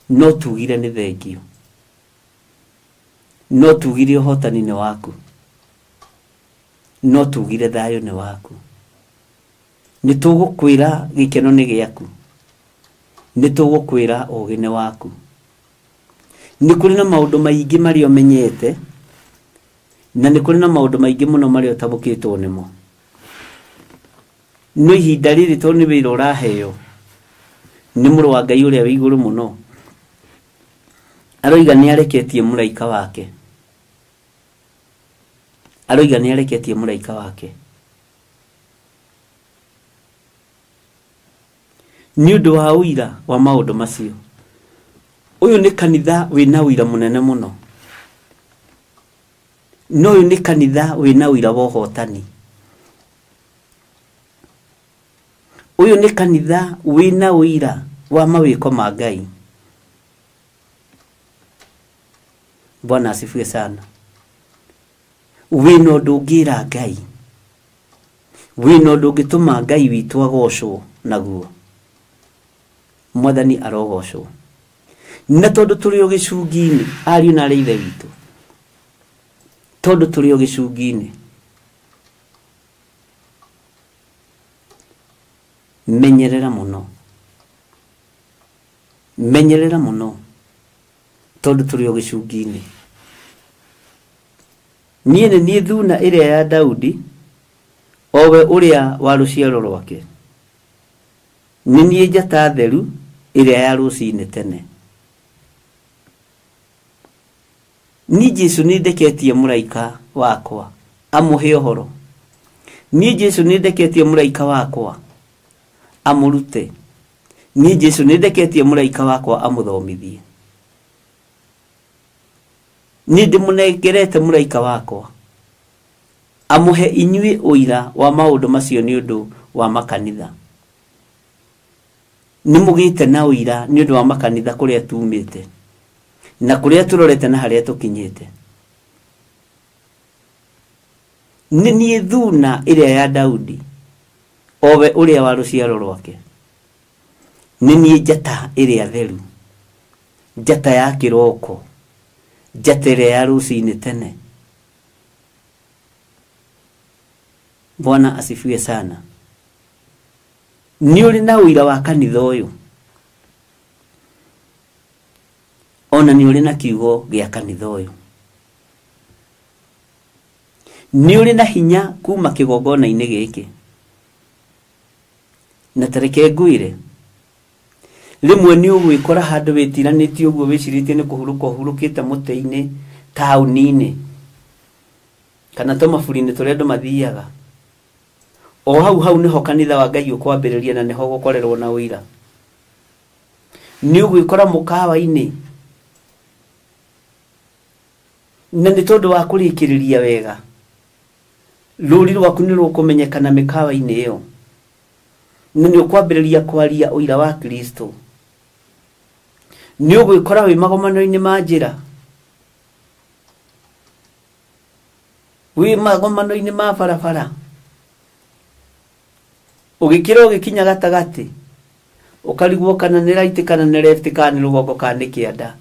no tugire nĩ thengio, no tugire ũhotani nĩ waku, no tugire thayũ nĩ waku. Nĩ tũgũkwĩra gĩkeno nĩ gĩaku, nĩ tũgũkwĩra ũũgĩ nĩ waku. Nĩ kũrĩ na maũndũ maingĩ marĩa ũmenyete Na nĩ kũrĩ na maũndũ maingĩ mũno marĩa ũtabũkĩtwo nĩmo. No ihinda rĩrĩ tondũ nĩ wĩra ũraheo nĩ mũrũ wa Ngai ũrĩa wĩ igũrũ mũno, aroiga nĩ areketie mũraika wake. Aroiga nĩ areketie mũraika wake. Nĩ ũndũ wa ũira wa maũndũ macio. Ũyũ nĩ kanitha wĩna ũira mũnene mũno. No ũyũ nĩ kanitha wĩna ũira wa ũhotani. Ũyũ nĩ kanitha wĩna ũira wa mawĩko ma Ngai. Bwana asifiwe sana. Wĩna ũndũ ũngĩra Ngai. Wĩna ũndũ ũngĩtũma Ngai witũ agocwo naguo. Mwathani arogocwo. Na tondũ tũrĩ o gĩcungi-inĩ, ariũ na arĩ ithe witũ. Tondũ tũrĩ o gĩcungi-inĩ. Menyerera mũno. Menyerera mũno. Tondũ tũrĩ o gĩcungi-inĩ. Niĩ nĩ niĩ thuna ĩrĩa ya Daudi, o we ũrĩa wa rũciaro rwake. Nĩ niĩ njata theru ĩrĩa ya rũcinĩ tene. Niĩ Jesũ nĩ ndeketie mũraika wakwa amũhe ũhoro. Niĩ Jesũ nĩ ndeketie mũraika wakwa amũrute. Niĩ Jesũ nĩ ndeketie mũraika wakwa amũthomithie. Niĩ ndĩmũnengerete mũraika wakwa amũhe inyuĩ ũira wa maũndũ macio nĩ ũndũ wa makanitha. Nĩ mũgĩte na ũira nĩ ũndũ wa makanitha kũrĩa tumĩte na kũrĩa tũrorete na harĩa tũkinyĩte. Nĩ niĩ thuna ĩrĩa ya Daudi, o we ũrĩa wa rũciaro rwake. Nĩ niĩ njata ĩrĩa theru, njata ya kĩroko, njata ĩrĩa ya rũcinĩ tene. Bwana asifiwe sana. Nĩ ũrĩ na ũira wa kanitha ũyũ, ona nĩ ũrĩ na kiugo gĩa kanitha ũyũ. Nĩ ũrĩ na hinya kuma kĩgongona-inĩ gĩkĩ. Na ta reke ngwĩre, rĩmwe nĩ ũgwĩkora handũ wĩtiranĩtie ũguo wĩcirĩtie nĩ kũhurũka ũhurũkĩte mũtĩ-inĩ taũni-inĩ kana tũmaburi-inĩ tũrĩa andũ mathiaga. O hau hau nĩho kanitha wa Ngai ũkwambĩrĩria na nĩho gũkorerwo na ũira. Nĩ ũgwĩkora mũkawa-inĩ, na nĩ tondũ wa kũrĩkĩrĩria wega, rũri rwaku nĩ rũkũmenyekana mĩkawa-inĩ ĩyo, na nĩ ũkwambĩrĩria kwaria ũira wa Kristo. Nĩ ũgwĩkora wĩ magomano-inĩ ma njĩra, wĩ magomano-inĩ ma barabara, ũgĩkĩra ũgĩkinya gatagatĩ, ũkarigwo kana nĩ right kana nĩ left kana nĩ rũgongo kana nĩ kĩanda.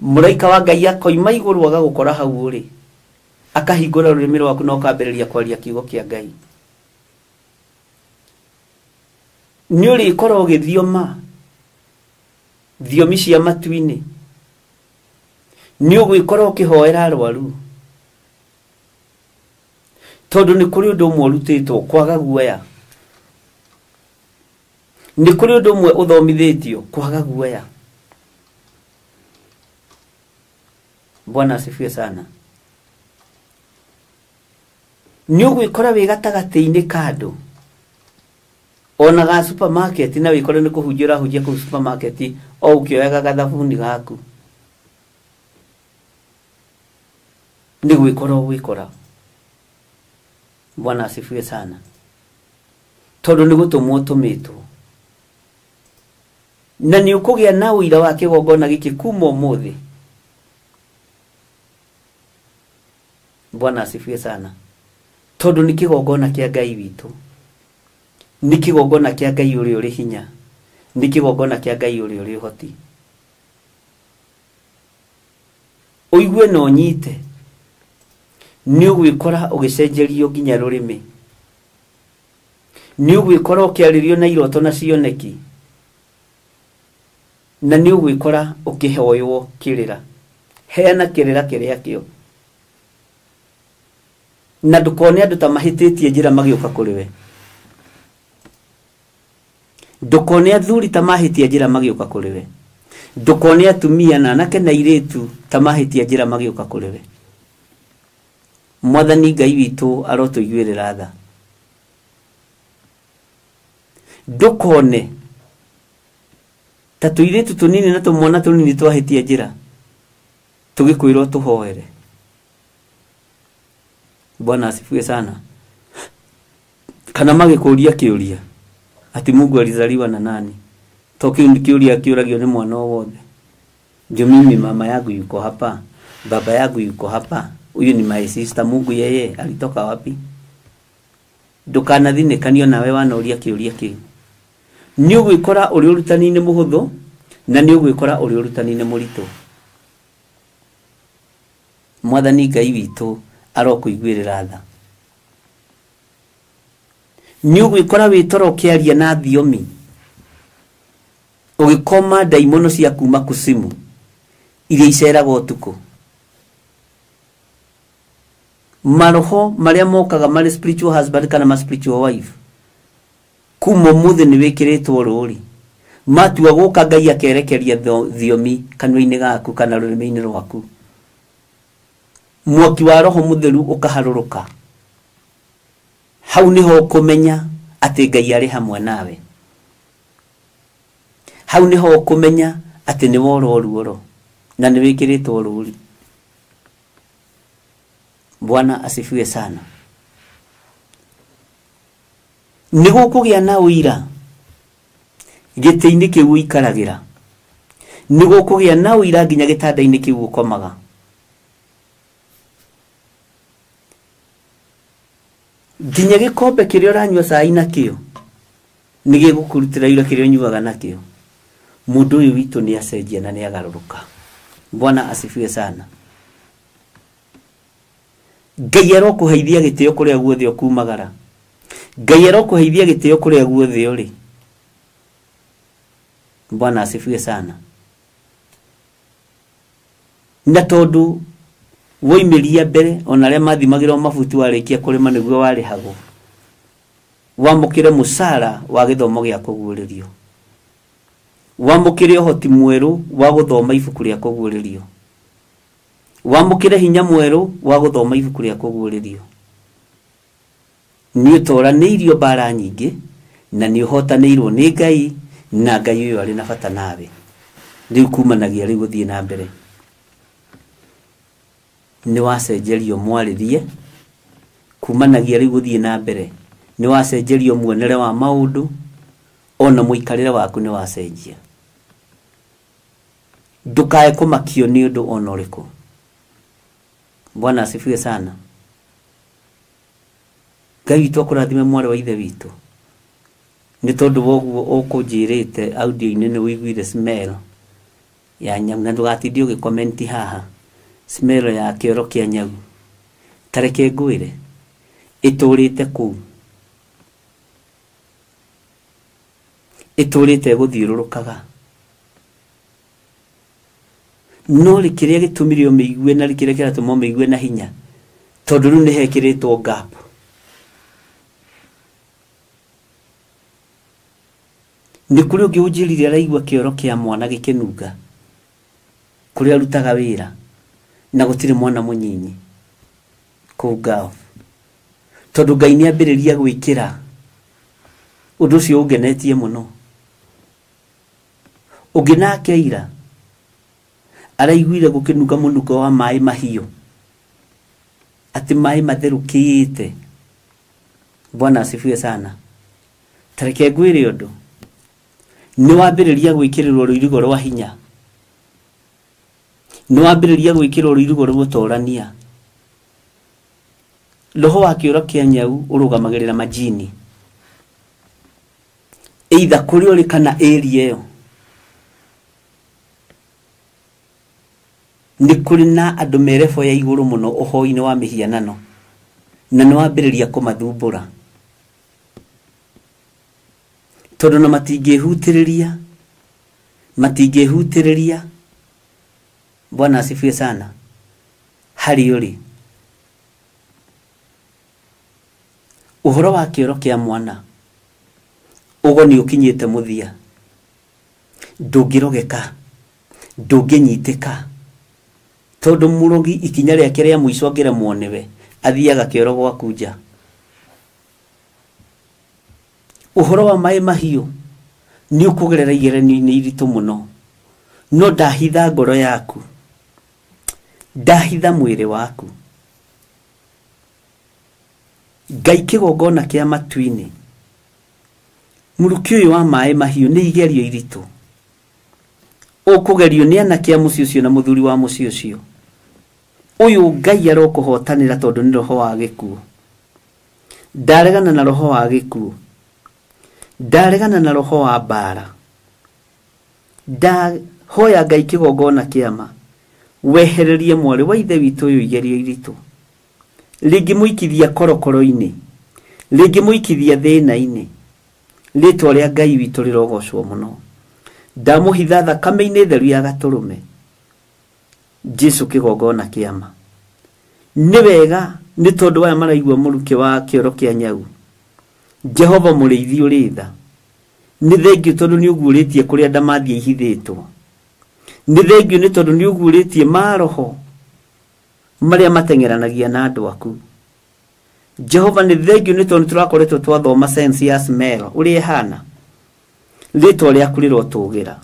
Mũraika wa Ngai akoima igũrũ agagũkora hau ũrĩ, akahingũra rũrĩmĩ rwaku na ũkambĩrĩria kwaria kiugo kĩa Ngai. Nĩ ũrĩkorwo ũgĩthioma thiomi cia matu-inĩ. Nĩ ũgwĩkora ũkĩhoera arwaru, tondũ nĩ kũrĩ ũndũ ũmwe ũrutĩtwo kwaga guoya. Nĩ kũrĩ ũndũ ũmwe ũthomithĩtio kwaga guoya. Bwana asifiwe sana. Nĩ ũgwĩkora wĩ gatagatĩ-inĩ ka andũ, ona ga supermarket, na wĩkore nĩ kũhunjia ũrahunjia kũu supermarket o ũkĩoyaga gathabuni gaku. Nĩ gwĩkora ũgwĩkora. Bwana asifiwe sana. Tondũ nĩ gũtũmwo ũtũmĩtwo. Na nĩ ũkũgĩa na ũira wa kĩgongona gĩkĩ kuma ũmũthĩ. Bwana asifiwe sana. Tondũ nĩ kĩgongona kĩa Ngai witũ. Nĩ kĩgongona kĩa Ngai ũrĩa ũrĩ hinya. Nĩ kĩgongona kĩa Ngai ũrĩa ũrĩ ũhoti. Ũigue na ũnyite, nĩ ũgwĩkora ũgĩcenjerio nginya rũrĩmĩ. Nĩ ũgwĩkora ũkĩarĩrio na iroto na cioneki. Na nĩ ũgwĩkora ũkĩhoywo kĩrĩra. Heana kĩrĩra kĩrĩa kĩo. Na ndukone andu ta mahititie njira magiuka kuri we. Ndukone athuri ta mahitia njira magiuka kuri we. Ndukone atumia na anake na airitu ta mahitia njira magiuka kuri we. Mwathani Ngai witũ arotũiguĩrĩra tha. Ndukone ta tũirĩtu tũnini na tũmwana tũnini twahĩtia njĩra tũgĩkwĩrwo tũhoere. Bwana asifiwe sana. Kana magĩkũria kĩũria ati Mungu alizaliwa na nani? To kĩu nĩ kĩũria kĩũragio nĩ mwana o wothe. Ndio mimi mama yangu yuko hapa, baba yangu yuko hapa, huyu ni my sister, Mungu yeye alitoka wapi? Ndukanathinĩkanio nawe wanoria kĩũria kĩu. Nĩ ũgwĩkora ũrĩ ũrutani-inĩ mũhũthũ na nĩ ũgwĩkora ũrĩ ũrutani-inĩ mũritũ. Mwathani Ngai witũ arokũiguĩrĩra tha. Nĩ ũgwĩkora wĩ toro ũkĩaria na thiomi, ũgĩkoma ndaimono cia kuma kusimu iria iceraga ũtukũ. Maroho marĩa mokaga marĩ spiritual husband kana ma spiritual wife kuma ũmũthĩ nĩ wĩkĩrĩtwo rũri, matua gũka Ngai akerekeria thiomi kanua-inĩ gaku kana rũrĩmĩ-inĩ rwaku. Mwaki wa roho mũtheru ũkaharũrũka. Hau nĩho ũkũmenya atĩ Ngai arĩ hamwe nawe. Hau nĩho ũkũmenya atĩ nĩ wora ruoro na nĩ wĩkĩrĩtwo rũri. Bwana asifiwe sana. Nĩ gũkũgĩa na ũira gĩtĩ-inĩ kĩu ũikaragĩra. Nĩ gũkũgĩa na ũira nginya gĩtanda-inĩ kĩu ũkomaga. Nginya gĩkombe kĩrĩa ũranyua cai nakĩo nĩ gĩgũkũrutĩra ũira kĩrĩa ũnyuaga nakĩo. Mũndũ ũyũ witũ nĩ acenjia na nĩ agarũrũka. Bwana asifiwe sana. Ngai arokũheithia gĩtĩo kũrĩa guothe ũkumagara. Ngai arokũheithia gĩtĩo kũrĩa guothe ũrĩ. Bwana asifiwe sana. Na tondũ woimĩria mbere ona arĩa mathimagĩrwo mabuti warĩkia kũrĩma nĩguo warĩhagwo, wamũkĩre mũcara wa gĩthomo gĩa kũguũrĩrio, wamũkĩre ũhoti mwerũ wa gũthoma ibuku rĩa kũguũrĩrio, wamũkĩre hinya mwerũ wa gũthoma ibuku rĩa kũguũrĩrio. Nĩ ũtoranĩirio mbara nyingĩ na nĩ ũhotanĩirwo nĩ Ngai, na Ngai ũyũ arĩ na bata nawe. Rĩu kumanagia rĩu gũthiĩ na mbere. Nĩ wacenjerio mwarĩrie, kumanagia rĩu gũthiĩ na mbere. Nĩ wacenjerio muonere wa maũndũ, ona mũikarĩre waku nĩ wacenjia. Ndũkae kũmakio nĩ ũndũ ona ũrĩkũ. Bwana asifiwe sana. Ngai witũ akũrathime mwarĩ wa ithe witũ. Nĩ tondũ wa ũguo ũkũnjĩrĩte audio-inĩ nĩ ũiguire smell ya nyau, na ndũgatinde ũgĩkomenti haha smell ya kĩoro kĩa nyau. Ta reke ngwĩre, ĩtũrĩte kũu, ĩtũrĩte ĩgũthiũrũrũkaga. No rĩ kĩrĩa gĩtũmire ũmĩigue na kĩrĩa kĩratũma ũmĩigue na hinya, tondũ rĩu nĩ hekĩrĩtwo gap. Nĩ kũrĩ ũngĩ ũnjĩrire araigua kĩoro kĩa mwana gĩkĩnunga kũrĩa arutaga wĩra, na gũtirĩ mwana mũnyinyi kũu Gulf, tondũ Ngai nĩ ambĩrĩria gwĩkĩra ũndũ ũcio ũngenetie mũno. Ũngĩ nake ira araiguire gũkĩnunga mũnungo wa maĩ mahiũ, atĩ maĩ matherũkĩte. Bwana asifiwe sana. Ta reke ngwĩre ũndũ, nĩ wambĩrĩria gwĩkĩrĩrwo rũirigo rwa hinya, nĩ wambĩrĩria gwĩkĩrwo rũirigo rwa gũtorania. Roho wa kĩoro kĩa nyau ũrũgamagĩrĩra majini, either kũrĩa ũrĩ kana area ĩyo. Nĩ kũrĩ na andũ me level ya igũrũ mũno ũhoi-inĩ wa mĩhianano, na nĩ wambĩrĩria kũmathumbũra, tondũ na matingĩhutĩrĩria, matingĩhutĩrĩria. Bwana asifiwe sana. Harĩ ũrĩ Ũhoro wa kĩoro kĩa mwana ũgo nĩ ũkinyĩte mũthia, ndũngĩrogeka, ndũngĩnyitĩka, tondũ mũrogi ikinya rĩake rĩa mũico angĩremwo nĩwe athiaga kĩoro gwaku nja. Ũhoro wa maĩ mahiũ nĩ ũkũgerera igeranio-inĩ iritũ mũno, no ndahitha ngoro yaku, ndahitha mwĩrĩ waku. Ngai kĩgongona kĩa matu-inĩ, mũrukĩ ũyũ wa maĩ mahiũ nĩ igerio iritũ. Ũkũgerio nĩ anake a mũciĩ ũcio na mũthuri wa mũciĩ ũcio. Ũyũ Ngai arokũhotanĩra tondũ nĩ roho wa gĩkuũ. Ndaregana na roho wa gĩkuũ, ndaregana na roho wa mbara. Ndahoya Ngai kĩgongona kĩama wehererie mwarĩ wa ithe witũ ũyũ igerio iritũ, rĩngĩmũikithia korokoro-inĩ, rĩngĩmũikithia thĩna-inĩ. Rĩtwa rĩa Ngai witũ rĩrogocwo mũno. Ndamũhitha thakame-inĩ theru ya gatũrũme, Jesu kĩgongona kĩama. Nĩ wega nĩ tondũ aya maraigua mũrukĩ wa kĩoro kĩa nyau. Jehova mũrĩithi ũrĩ tha, nĩ thengiũ tondũ nĩ ũguũrĩtie kũrĩa ndamathia ihithĩtwo. Nĩ thengiũ nĩ tondũ nĩ ũguũrĩtie maroho marĩa mateng'eranagia na andũ aku. Jehova nĩ thengiũ nĩ tondũ tũrakoretwo twathoma sense ya smell ũrĩa ĩhana. Rĩtwa rĩaku rĩrotũgĩra,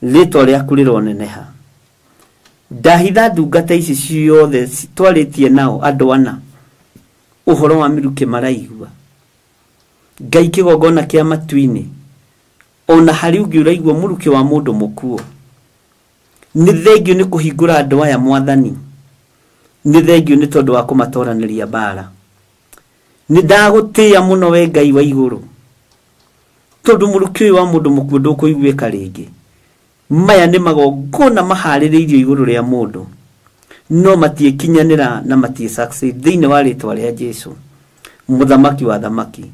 rĩtwa rĩaku rĩroneneha. Ndahitha ndungata ici ciothe twarĩtie nao andũ ana ũhoro wa mĩrukĩ maraigua. Ngai kĩgongona kĩa matu-inĩ, ona harĩ ũngĩ ũraigua mũrukĩ wa mũndũ mũkuũ, nĩ thengiũ nĩ kũhingũra andũ aya mwathani, nĩ thengiũ nĩ tondũ wa kũmatoranĩria mbara. Nĩ ndagũtĩĩa mũno we Ngai wa igũrũ, tondũ mũrukĩ ũyũ wa mũndũ mũkuũ ndũkũiguĩka rĩngĩ. Maya nĩ magongona maharĩrĩirio igũrũ rĩa mũndũ, no matiĩkinyanĩra na matiĩ succeed thĩinĩ wa rĩtwa rĩa Jesu mũthamaki wa thamaki.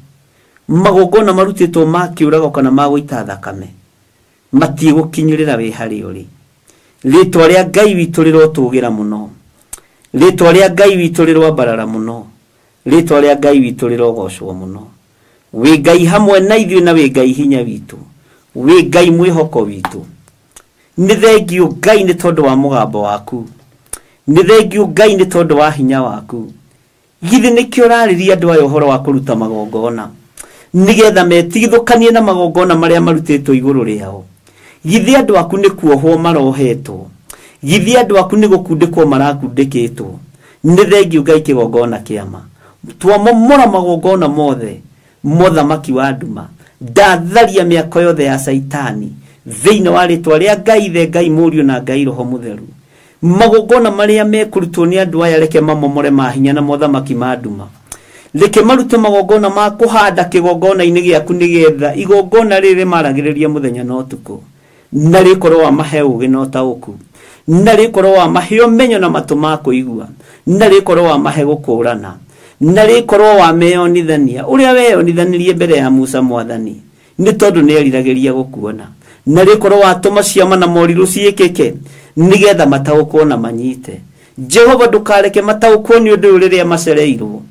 Magongona marutĩtwo ma kĩũrago kana ma gũita thakame matiĩgũkinyĩrĩra wĩ harĩa ũrĩ. Rĩtwa rĩa Ngai witũ rĩrotũgĩra mũno, rĩtwa rĩa Ngai witũ rĩroambarara mũno, rĩtwa rĩa Ngai witũ rĩrogocwo mũno. Wĩ Ngai hamwe na ithuĩ na wĩ Ngai hinya witũ, wĩ Ngai mwĩhoko witũ. Nĩ thengiũ Ngai nĩ tondũ wa mũgambo waku, nĩ thengiũ Ngai nĩ tondũ wa hinya waku. Githĩ nĩkĩo ũrarĩria andũ aya ũhoro wa kũruta magongona, nĩgetha metigithũkanie na magongona marĩa marutĩtwo igũrũ rĩao. Githĩ andũ aku nĩ kuohwo marohetwo, githĩ andũ aku nĩ gũkundĩkwo marakundĩkĩtwo. Nĩ thengiũ Ngai kĩgongona kĩama. Twamomora magongona mothe mothamaki wa nduma, ndatharia mĩako yothe ya Caitani thĩinĩ wa rĩtwa rĩa Ngai Ithe, Ngai Mũriũ na Ngai Roho Mũtheru. Magongona marĩa mekũrutwo nĩ andũ aya reke mamomore mahinya na mothamaki ma nduma. Reke marute magongona ma kũhanda kĩgongona-inĩ gĩaku, nĩgetha igongona rĩrĩ maragĩrĩria mũthenya na ũtukũ, na rĩkorwo wamahe ũũgĩ na ũtaũku, na rĩkorwo wamahe ũmenyo na matũ ma kũigua, na rĩkorwo wamahe gũkũũrana, na rĩkorwo wameyonithania ũrĩa weyonithanirie mbere ya Musa mwathani, nĩ tondũ nĩ eriragĩria gũkuona, na rĩkorwo watũma ciama na morirũ ciĩkĩke, nĩgetha mataũkwo na manyite. Jehova ndũkareke mataũkwo nĩ ũndũ ũyũ rĩrĩa macereirwo,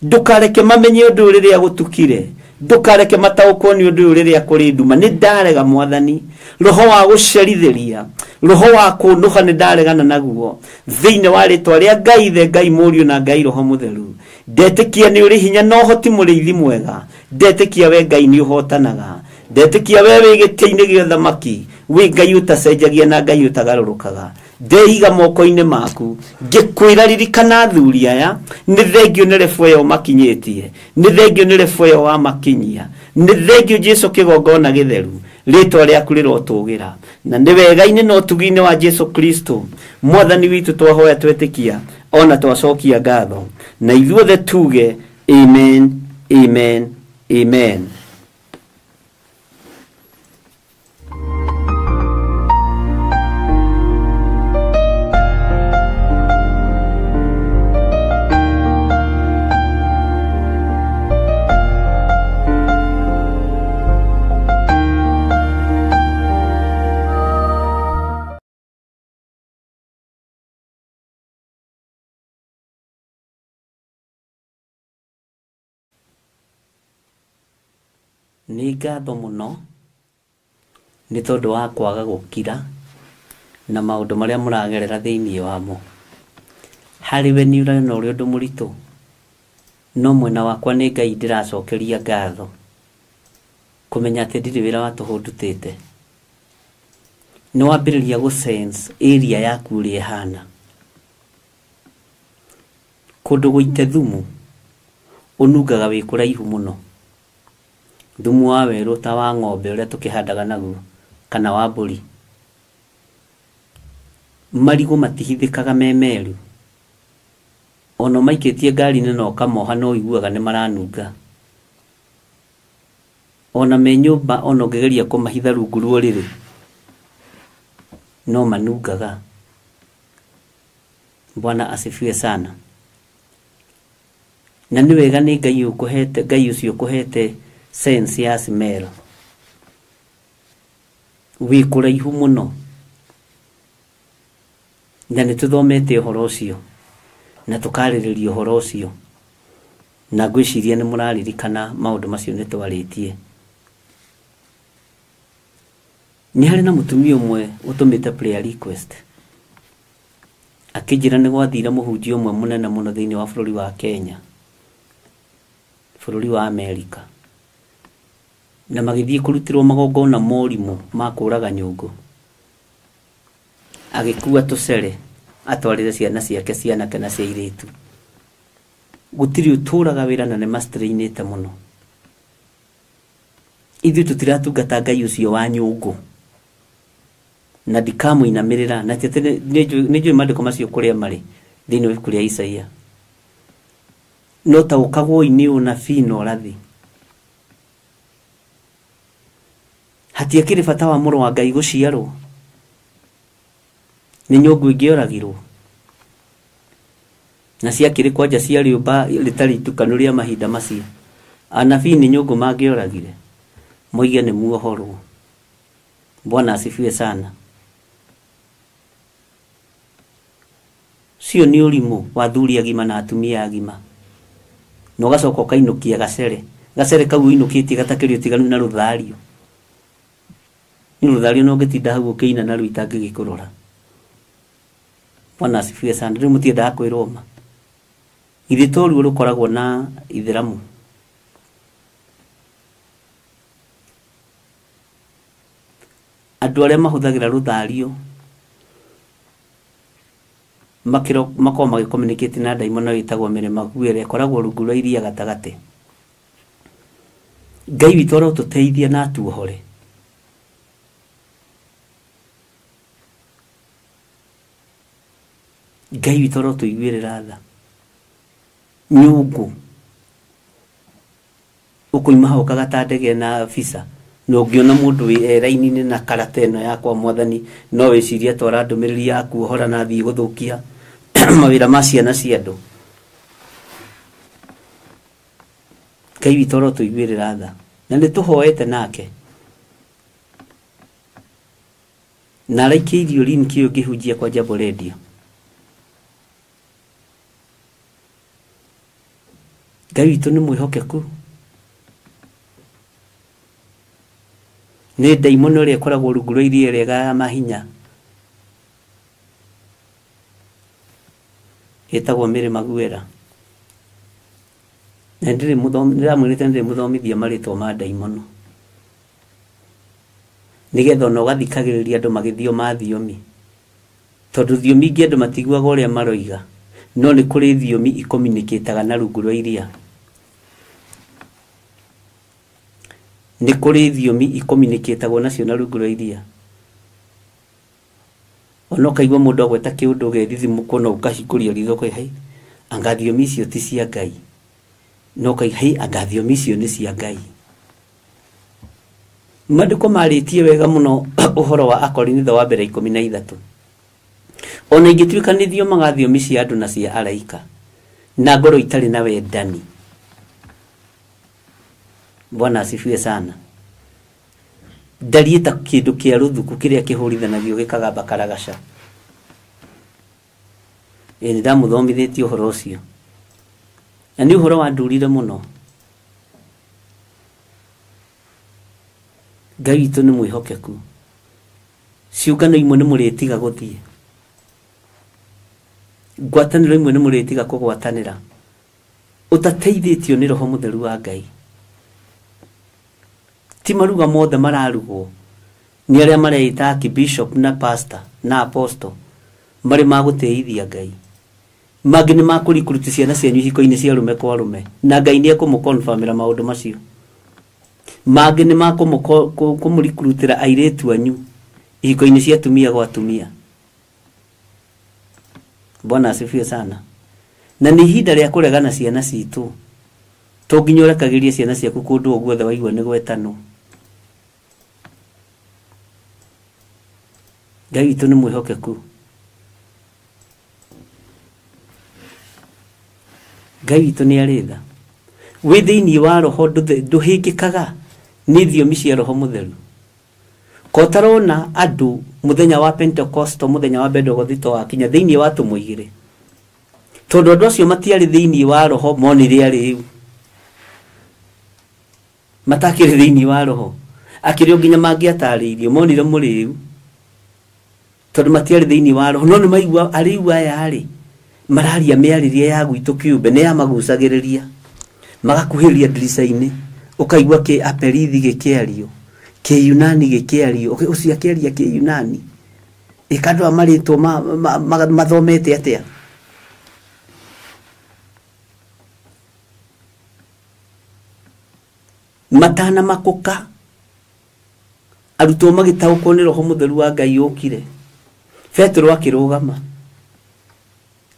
ndũkareke mamenye ũndũ ũyũ rĩrĩa gũtukire, ndũkareke mataũkwo nĩ ũndũ ũyũ rĩrĩa kũrĩ nduma. Nĩ ndarega mwathani roho wa gũcerithĩria, roho wa kũnũha nĩ ndaregana naguo thĩinĩ wa rĩtwa rĩa Ngai Ithe, Ngai Mũriũ na Ngai Roho Mũtheru. Ndetĩkia nĩ ũrĩ hinya na ũhoti mũrĩithi mwega, ndetĩkia we Ngai nĩ ũhotanaga, ndetĩkia we wĩ gĩtĩ-inĩ gĩa ũthamaki, wĩ Ngai ũtacenjagia na Ngai ũtagarũrũkaga. Ndeiga moko-inĩ maku ngĩkwĩra ririkana athuri aya, nĩ thengiũ nĩ rebo ĩyo makinyĩtie, nĩ thengiũ nĩ rebo ĩyo wamakinyia, nĩ thengiũ Jesu kĩgongona gĩtheru, rĩtwa rĩaku rĩrotũgĩra. Na nĩ wega-inĩ na ũtugi-inĩ wa Jesu Kristo mwathani witũ twahoya twetĩkia ona twacokia ngatho, na ithuothe tuge amen, amen, amen. Nĩ ngatho mũno nĩ tondũ wa kwaga gũkira na maũndũ marĩa mũragerera thĩinĩ wamo. Harĩ we nĩ ũrona ũrĩ ũndũ mũritũ, no mwena wakwa nĩ Ngai ndĩracokeria ngatho kũmenya atĩ ndirĩ wĩra wa tũhũ ndutĩte. Nĩ wambĩrĩria gũ sense area yaku ũrĩa ĩhana. Kũndũ gũite thumu ũnungaga wĩ kũraihu mũno. Thumu wa werũ ta wa ng'ombe ũrĩa tũkĩhandaga naguo kana wa mbũri. Marigũ matihithĩkaga me meru. Ona ũmaikĩtie ngari-inĩ na ũkamoha no ũiguaga nĩ maranunga. Ona me nyũmba ona ũngĩgeria kũmahitha rungu rwa ũrĩrĩ no manungaga. Bwana asifiwe sana. Na nĩ wega nĩ Ngai ũkũhete, Ngai ũcio ũkũhete sense ya smell. Wĩ kũraihu mũno. Na nĩ tũthomete ũhoro ũcio na tũkarĩrĩria ũhoro ũcio, na ngwĩciria nĩ mũraririkana maũndũ macio nĩ twarĩtie. Nĩ harĩ na mũtumia ũmwe ũtũmĩte prayer request akĩnjĩra nĩ gwathire mũhunjia ũmwe mũnene mũno thĩinĩ wa bũrũri wa Kenya, bũrũri wa Amerika, na magĩthiĩ kũrutĩrwo magongona morimũ ma kũraga nyũngũ. Agĩkua tũcere atwarĩre ciana ciake cianake na cia airĩtu. Gũtirĩ ũtũraga wĩra na nĩ mastrainĩte mũno. Ithuĩ tũtiratungata Ngai ũcio wa nyũngũ na ndikamũinamĩrĩra, na ti atĩ nĩ njũĩ maandĩko macio kũrĩa marĩ thĩinĩ wa ibuku rĩa Isaia. No taũkagwoi nĩ ũnabii na ũrathi. Hatiakĩrĩ bata wa mũrũ wa Ngai gũciarwo nĩ nyũngũ ĩngĩoragirwo na ciakĩrĩ kwanja cia rĩũmba rĩtarĩ itukanu rĩa mahinda macio. Anabii nĩ nyũngũ mangĩoragire moige nĩ muohorwo. Bwana asifiwe sana. Cio nĩ ũrimũ wa athuri agima na atumia agima. Na ũgacoka ũkainũkia gacere. Gacere kau ũinũkĩtie gatakĩrĩ ũtiganu na rũthario. Nĩ rũthario no ũngĩtinda hau ũkĩina naruo itangĩgĩkũrora. Bwana asifiwe sana. Rĩu mũtiendaga kwĩrwo ma. Githĩ to ruo rũkoragwo na ithĩramu. Andũ arĩa mahũthagĩra rũthario makoragwo magĩcommunicate na ndaimono ĩtagwo mĩrĩma ĩrĩa ĩkoragwo rungu rwa iria gatagatĩ. Ngai witũ arotũteithia na atuohore. Ngai witũ arotũiguĩrĩra tha. Nyũngũ ũkoima hau ũkagata ndege na visa na ũngĩona mũndũ wĩ raini-inĩ na karata ĩno yakwa mwathani no wĩcirie twara ndũmĩrĩri yaku ũhora na thiĩ gũthũkia mawĩra ma ciana cia andũ. Ngai witũ arotũiguĩrĩra tha na nĩ tũhoete nake na araikĩirio link ĩyo ngĩhunjia kwa Jambo Radio. Ngai witũ nĩ mwĩhokeku. Nĩ ndaimono ĩrĩa ĩkoragwo rungu rwa iria ĩrĩa ĩgayaga mahinya ĩtagwo Mĩrĩma Guera. Na ndĩramwĩrĩte ndĩrĩmũthomithia marĩtwa ma ndaimono nĩgetha ona ũgathikagĩrĩria andũ magĩthioma thiomi, tondũ thiomi ingĩ andũ matiguaga ũrĩa maroiga, no nĩ kũrĩ thiomi icommunicataga na rungu rwa iria. Nĩ kũrĩ thiomi icommunicatagwo nacio na rungu rwa iria. Ona ũkaigua mũndũ agweta kĩũndũ ũgethithimũkwo na ũkahingũria ritho ũkoiga hei, anga thiomi icio ti cia Ngai. Na ũkaiga hei, anga thiomi icio nĩ cia Ngai. Maandĩko marĩtie wega mũno ũhoro wa Akorinitho wa mbere 13. Ona ingĩtuĩka nĩ thiomaga thiomi cia andũ na cia araika na ngoro itarĩ na wendani. Bwana asifiwe sana. Ndariĩ ta kĩndũ kĩa rũthuku kĩrĩa kĩhũrithanagio gĩkagamba karagaca. Ĩ nĩ ndamũthomithĩtie ũhoro ũcio. Na nĩ ũhoro wandurire mũno. Ngai witũ nĩ mwĩhokeku. Ciũngano imwe nĩ mũrĩtiga gũthiĩ, ngwatanĩro imwe nĩ mũrĩtiga kũgwatanĩra ũtateithĩtio nĩ Roho Mũtheru wa Ngai. Ti maruga mothe mararugwo nĩ arĩa mareita archbishop na pastor na apostle marĩ magũtĩithia Ngai. Mangĩ nĩ makũrikuruti ciana cianyu ihiko-inĩ cia arũme kwa arũme, na Ngai nĩ ekũmũkonfamĩra maũndũ macio. Mangĩ nĩ makũmũrikurutĩra airĩtu anyu ihiko-inĩ cia atumia gwa atumia. Bwana asifiwe sana. Na nĩ ihinda rĩa kũregana ciana citũ. To nginya ũrekagĩrie ciana ciaku kũndũ o guothe waigua nĩ gwetanwo. Ngai witũ nĩ mwĩhokeku. Ngai witũ nĩ arĩ tha. Wĩ thĩinĩ wa Roho ndũhĩngĩkaga nĩ thiomi cia Roho Mũtheru. Kotarona andũ mũthenya wa Pentecosto, mũthenya wa Bendegothito wakinya thĩinĩ wa atũmwo igĩrĩ, tondũ andũ acio matiarĩ thĩinĩ wa Roho, monire arĩu matakĩrĩ thĩinĩ wa Roho, akĩrĩ o nginya mangĩatarĩirio monire mũrĩu tondũ matiarĩ thĩinĩ wa Roho. No nĩ maigua arĩu aya rĩ mararia mĩarĩrie ya gwitũ kĩũmbe, nĩ yamagucagĩrĩria, magakuhĩrĩria ndirica-inĩ, ũkaigua kĩ aperithi gĩkĩario, kĩyunani gĩkĩario, ũcio akĩaria kĩyunani ĩkandũ a marĩtwo mathomete atĩa. Matana makũka arutwo magĩtaũkwo nĩ Roho Mũtheru wa Ngai ũkire, Petero akĩrũgama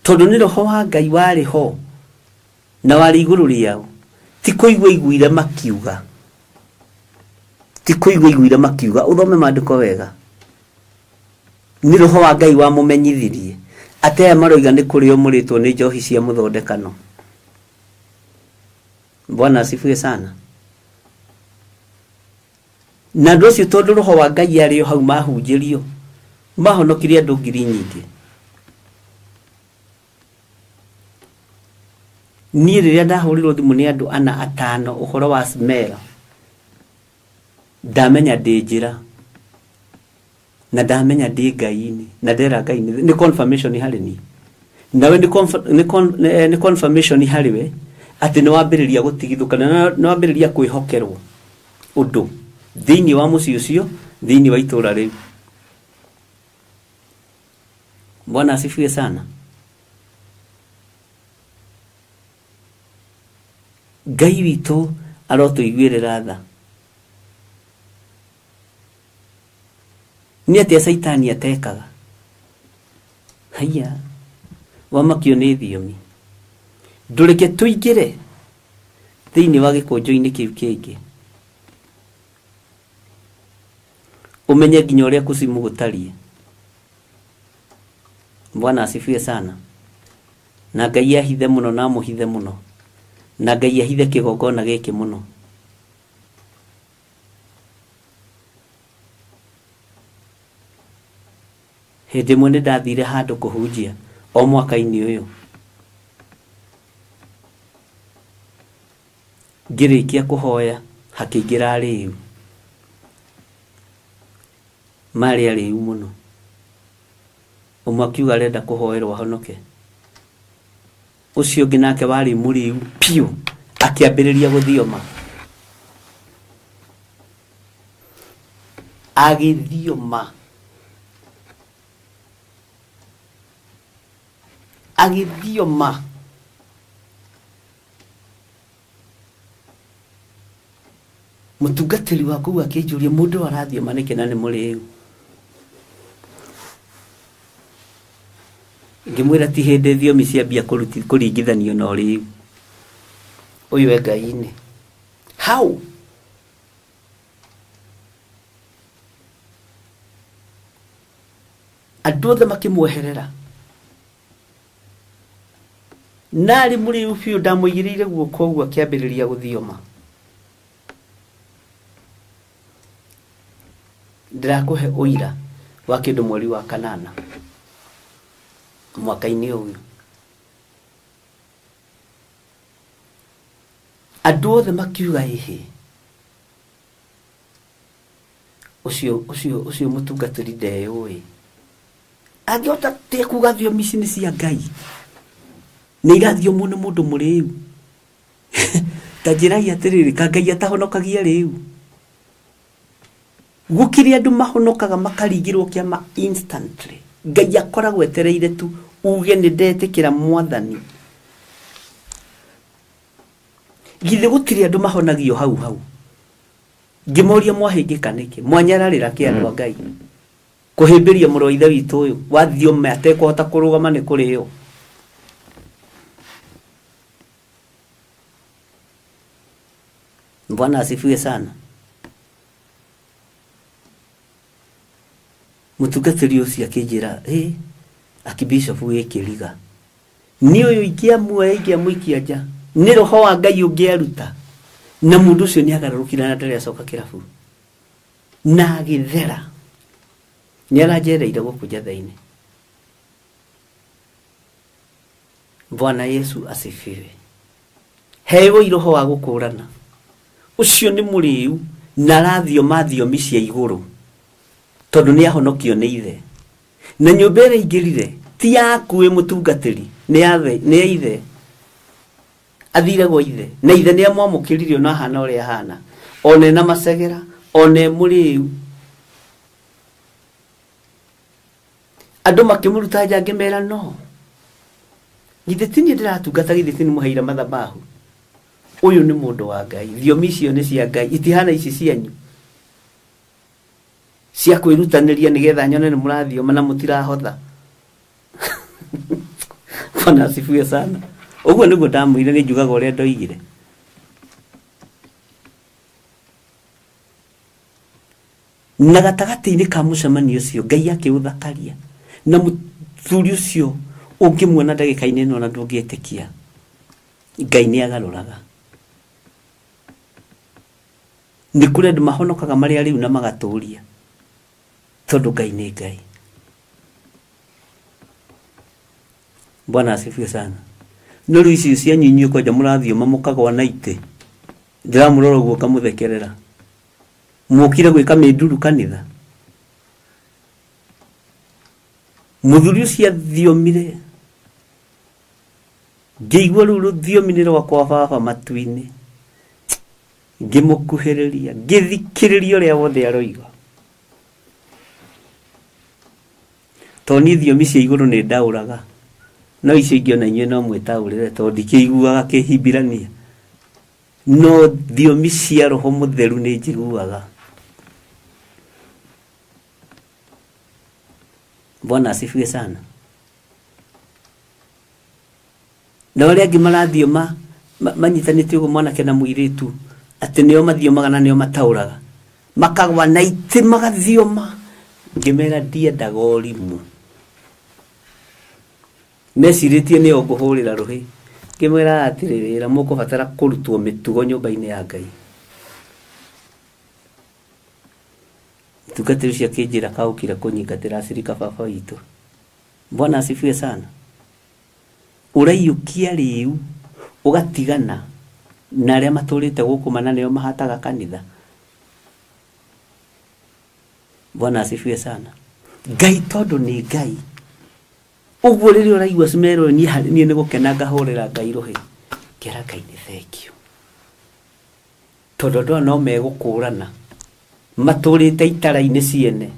tondũ nĩ Roho wa Ngai warĩ ho na warĩ igũrũ rĩao. Ti kũigua iguire makiuga, ti kũigua iguire makiuga, ũthome maandĩko wega. Nĩ Roho wa Ngai wamũmenyithirie atĩ aya maroiga nĩ kũrĩo mũrĩtwo nĩ njohi cia mũthondekano. Bwana asifiwe sana. Na andũ acio tondũ Roho wa Ngai arĩ o hau mahunjĩrio, mahonokirie andũ ngiri nyingĩ. Niĩ rĩrĩa ndahũrirwo thimũ nĩ andũ ana atano ũhoro wa smell, ndamenya ndĩ njĩra na ndamenya ndĩ Ngai-inĩ na ndera Ngai nĩ confirmation harĩ niĩ, nawe nĩ confirmation harĩ we atĩ nĩ wambĩrĩria gũtigithũkana, nĩ wambĩrĩria kwĩhokerwo ũndũ thĩinĩ wa mũciĩ ũcio, thĩinĩ wa itũũra rĩu. Bwana asifiwe sana. Ngai witũ arotũiguĩrĩra tha. Nĩ atĩa Caitani atekaga? Haiya, wamakio nĩ thiomi. Ndũreke tũingĩre thĩinĩ wa gĩkũnjo-inĩ kĩu kĩngĩ, ũmenye nginya ũrĩa kucimu gũtariĩ. Bwana asifiwe sana. Na Ngai ahithe mũno na amũhithe mũno, na Ngai ahithe kĩgongona gĩkĩ mũno. Hĩndĩ ĩmwe nĩ ndathire handũ kũhunjia o mwaka-inĩ ũyũ, ngĩrĩkia kũhoya hakĩingĩra arĩu, marĩ arĩu mũno. Ũmwe akiuga arenda kũhoerwo ahonoke, ũcio ũngĩ nake warĩ mũrĩu piũ akĩambĩrĩria gũthioma, agĩthioma, agĩthioma. Mũtungatĩri wa kũu akĩnjũria mũndũ arathioma nĩkĩ na nĩ mũrĩu. Ngĩmwĩra ti hĩndĩ thiomi ciambia kũringithanio na ũrĩu ũyũ e Ngai-inĩ. How? Andũ othe makĩmweherera, narĩ mũrĩu biũ ndamũigĩrĩire guoko ũguo akĩambĩrĩria gũthioma. Ndĩrakũhe ũira wa kĩndũ mweri wa kanana mwaka-inĩ ũyũ. Andũ othe makiuga ĩhĩ. Ucio ucio ucio mutungatĩri ndeyũĩ. Angĩhota te kuga thiomi ici nĩ cia Ngai. Nĩ irathiomwo nĩ mũndũ mũrĩu. Ta njĩrai atĩrĩrĩ, ka Ngai atahonokagia rĩu. Gũkĩrĩ andũ mahonokaga makarigĩrwo kĩama instantly. Ngai akoragwo etereire tu uge nĩ ndetĩkĩra mwathani. Githĩ gũtirĩ andũ mahonagio hau hau. Ngĩmoria mwahĩngĩka nĩkĩ? Mwanyararĩra kĩ andũ a Ngai? Kũhĩmbĩria mũrũ wa ithe witũ ũyũ wathiome atekũhota kũrũgama nĩ kũrĩo. Bwana asifiwe sana. Mũtungatĩri ũcio akĩnjĩra, "Ĩ, akibishopu wĩ kĩriga. Nĩ ũyũ ingĩamuoya ingĩamũikia nja. Nĩ roho wa Ngai ũngĩaruta." Na mũndũ ũcio nĩ agarũrũkire na ndarĩ acoka kĩrabu. Na agĩthera. Nĩ aranjereire gũkũ njatha-inĩ. Bwana Yesu asifiwe. Heoi roho wa gũkũrana. Ũcio nĩ mũrĩu na arathioma thiomi cia igũrũ. Tondũ nĩ ahonokio nĩ ithe. Na nyũmba ĩrĩa aingĩrire ti yaku wĩ mũtungatĩri, nĩ ya ithe. Athire gwa ithe. Na ithe nĩ amwamũkĩrire ona ahana ũrĩa ahana. Ona ena macegera, ona e mũrĩu. Andũ makĩmũruta nja ngĩmera no. Githĩ ti niĩ ndĩratungata, githĩ ti nĩ mũheire mathabahu. Ũyũ nĩ mũndũ wa Ngai. Thiomi icio nĩ cia Ngai, itihana ici cianyu. Cia kwĩrutanĩria nĩgetha nyone nĩ mũrathioma na mũtirahotha. Bwana asifiwe sana. Ũguo nĩguo ndamwĩrire, nĩ njugaga ũrĩa ndoigire. Na gatagatĩ-inĩ ka mũcemanio ũcio Ngai akĩũthakaria. Na mũthuri ũcio ũngĩmuona ndagĩka-inĩ ĩno na ndũngĩtĩkia, Ngai nĩ agarũraga. Nĩ kũrĩ andũ mahonokaga marĩa rĩu na magatũria, tondũ Ngai nĩ Ngai. Bwana asifiwe sana. No rĩu icio cianyu inyuĩ kwanja mũrathioma mũkagwa na itĩ. Ndĩramũrora ũguo ngamũthekerera. Mũkire gwĩka mĩnduru kanitha. Mũthuri ũcio athiomire. Ngĩigua rũu rũthiomi nĩ rwakwa baba matu-inĩ. Ngĩmũkuhĩrĩria, ngĩthikĩrĩria ũrĩa wothe aroiga. Tondũ niĩ thiomi cia igũrũ nĩ ndaũraga. No icio ingĩ ona inyuĩ no mwĩtaũrĩre tondũ ndikĩiguaga kĩhimbirania. No thiomi cia roho mũtheru nĩ njiguaga. Bwana asifiwe sana. Na arĩa angĩ marathioma manyitanĩte ũguo mwanake na mũirĩtu atĩ nĩo mathiomaga na nĩo mataũraga. Makagwa na itĩ magathioma. Ngĩmera ndiendaga ũrimũ. Mecirĩtie nĩo ngũhũrĩra rũhĩ. Ngĩmwĩra atĩrĩ, wĩra mũkũbatara kũrutwo mĩtugo nyũmba-inĩ ya Ngai. Mũtungatĩri ũcio akĩnjĩra kaũkire kũnyingatĩra acirika baba witũ. Bwana asifiwe sana. Ũraiyũkia rĩu ũgatigana na arĩa matũrĩte gũkũ mana nĩo mahataga kanitha. Bwana asifiwe sana. Ngai tondũ nĩ Ngai. Ũguo rĩrĩa ũraigua cimerwo niĩ nĩ gũkena ngahũrĩra Ngai rũhĩ. Ngera Ngai nĩ thank you. Tondũ andũ aya no megũkũrana. Matũrĩte itara-inĩ ciene.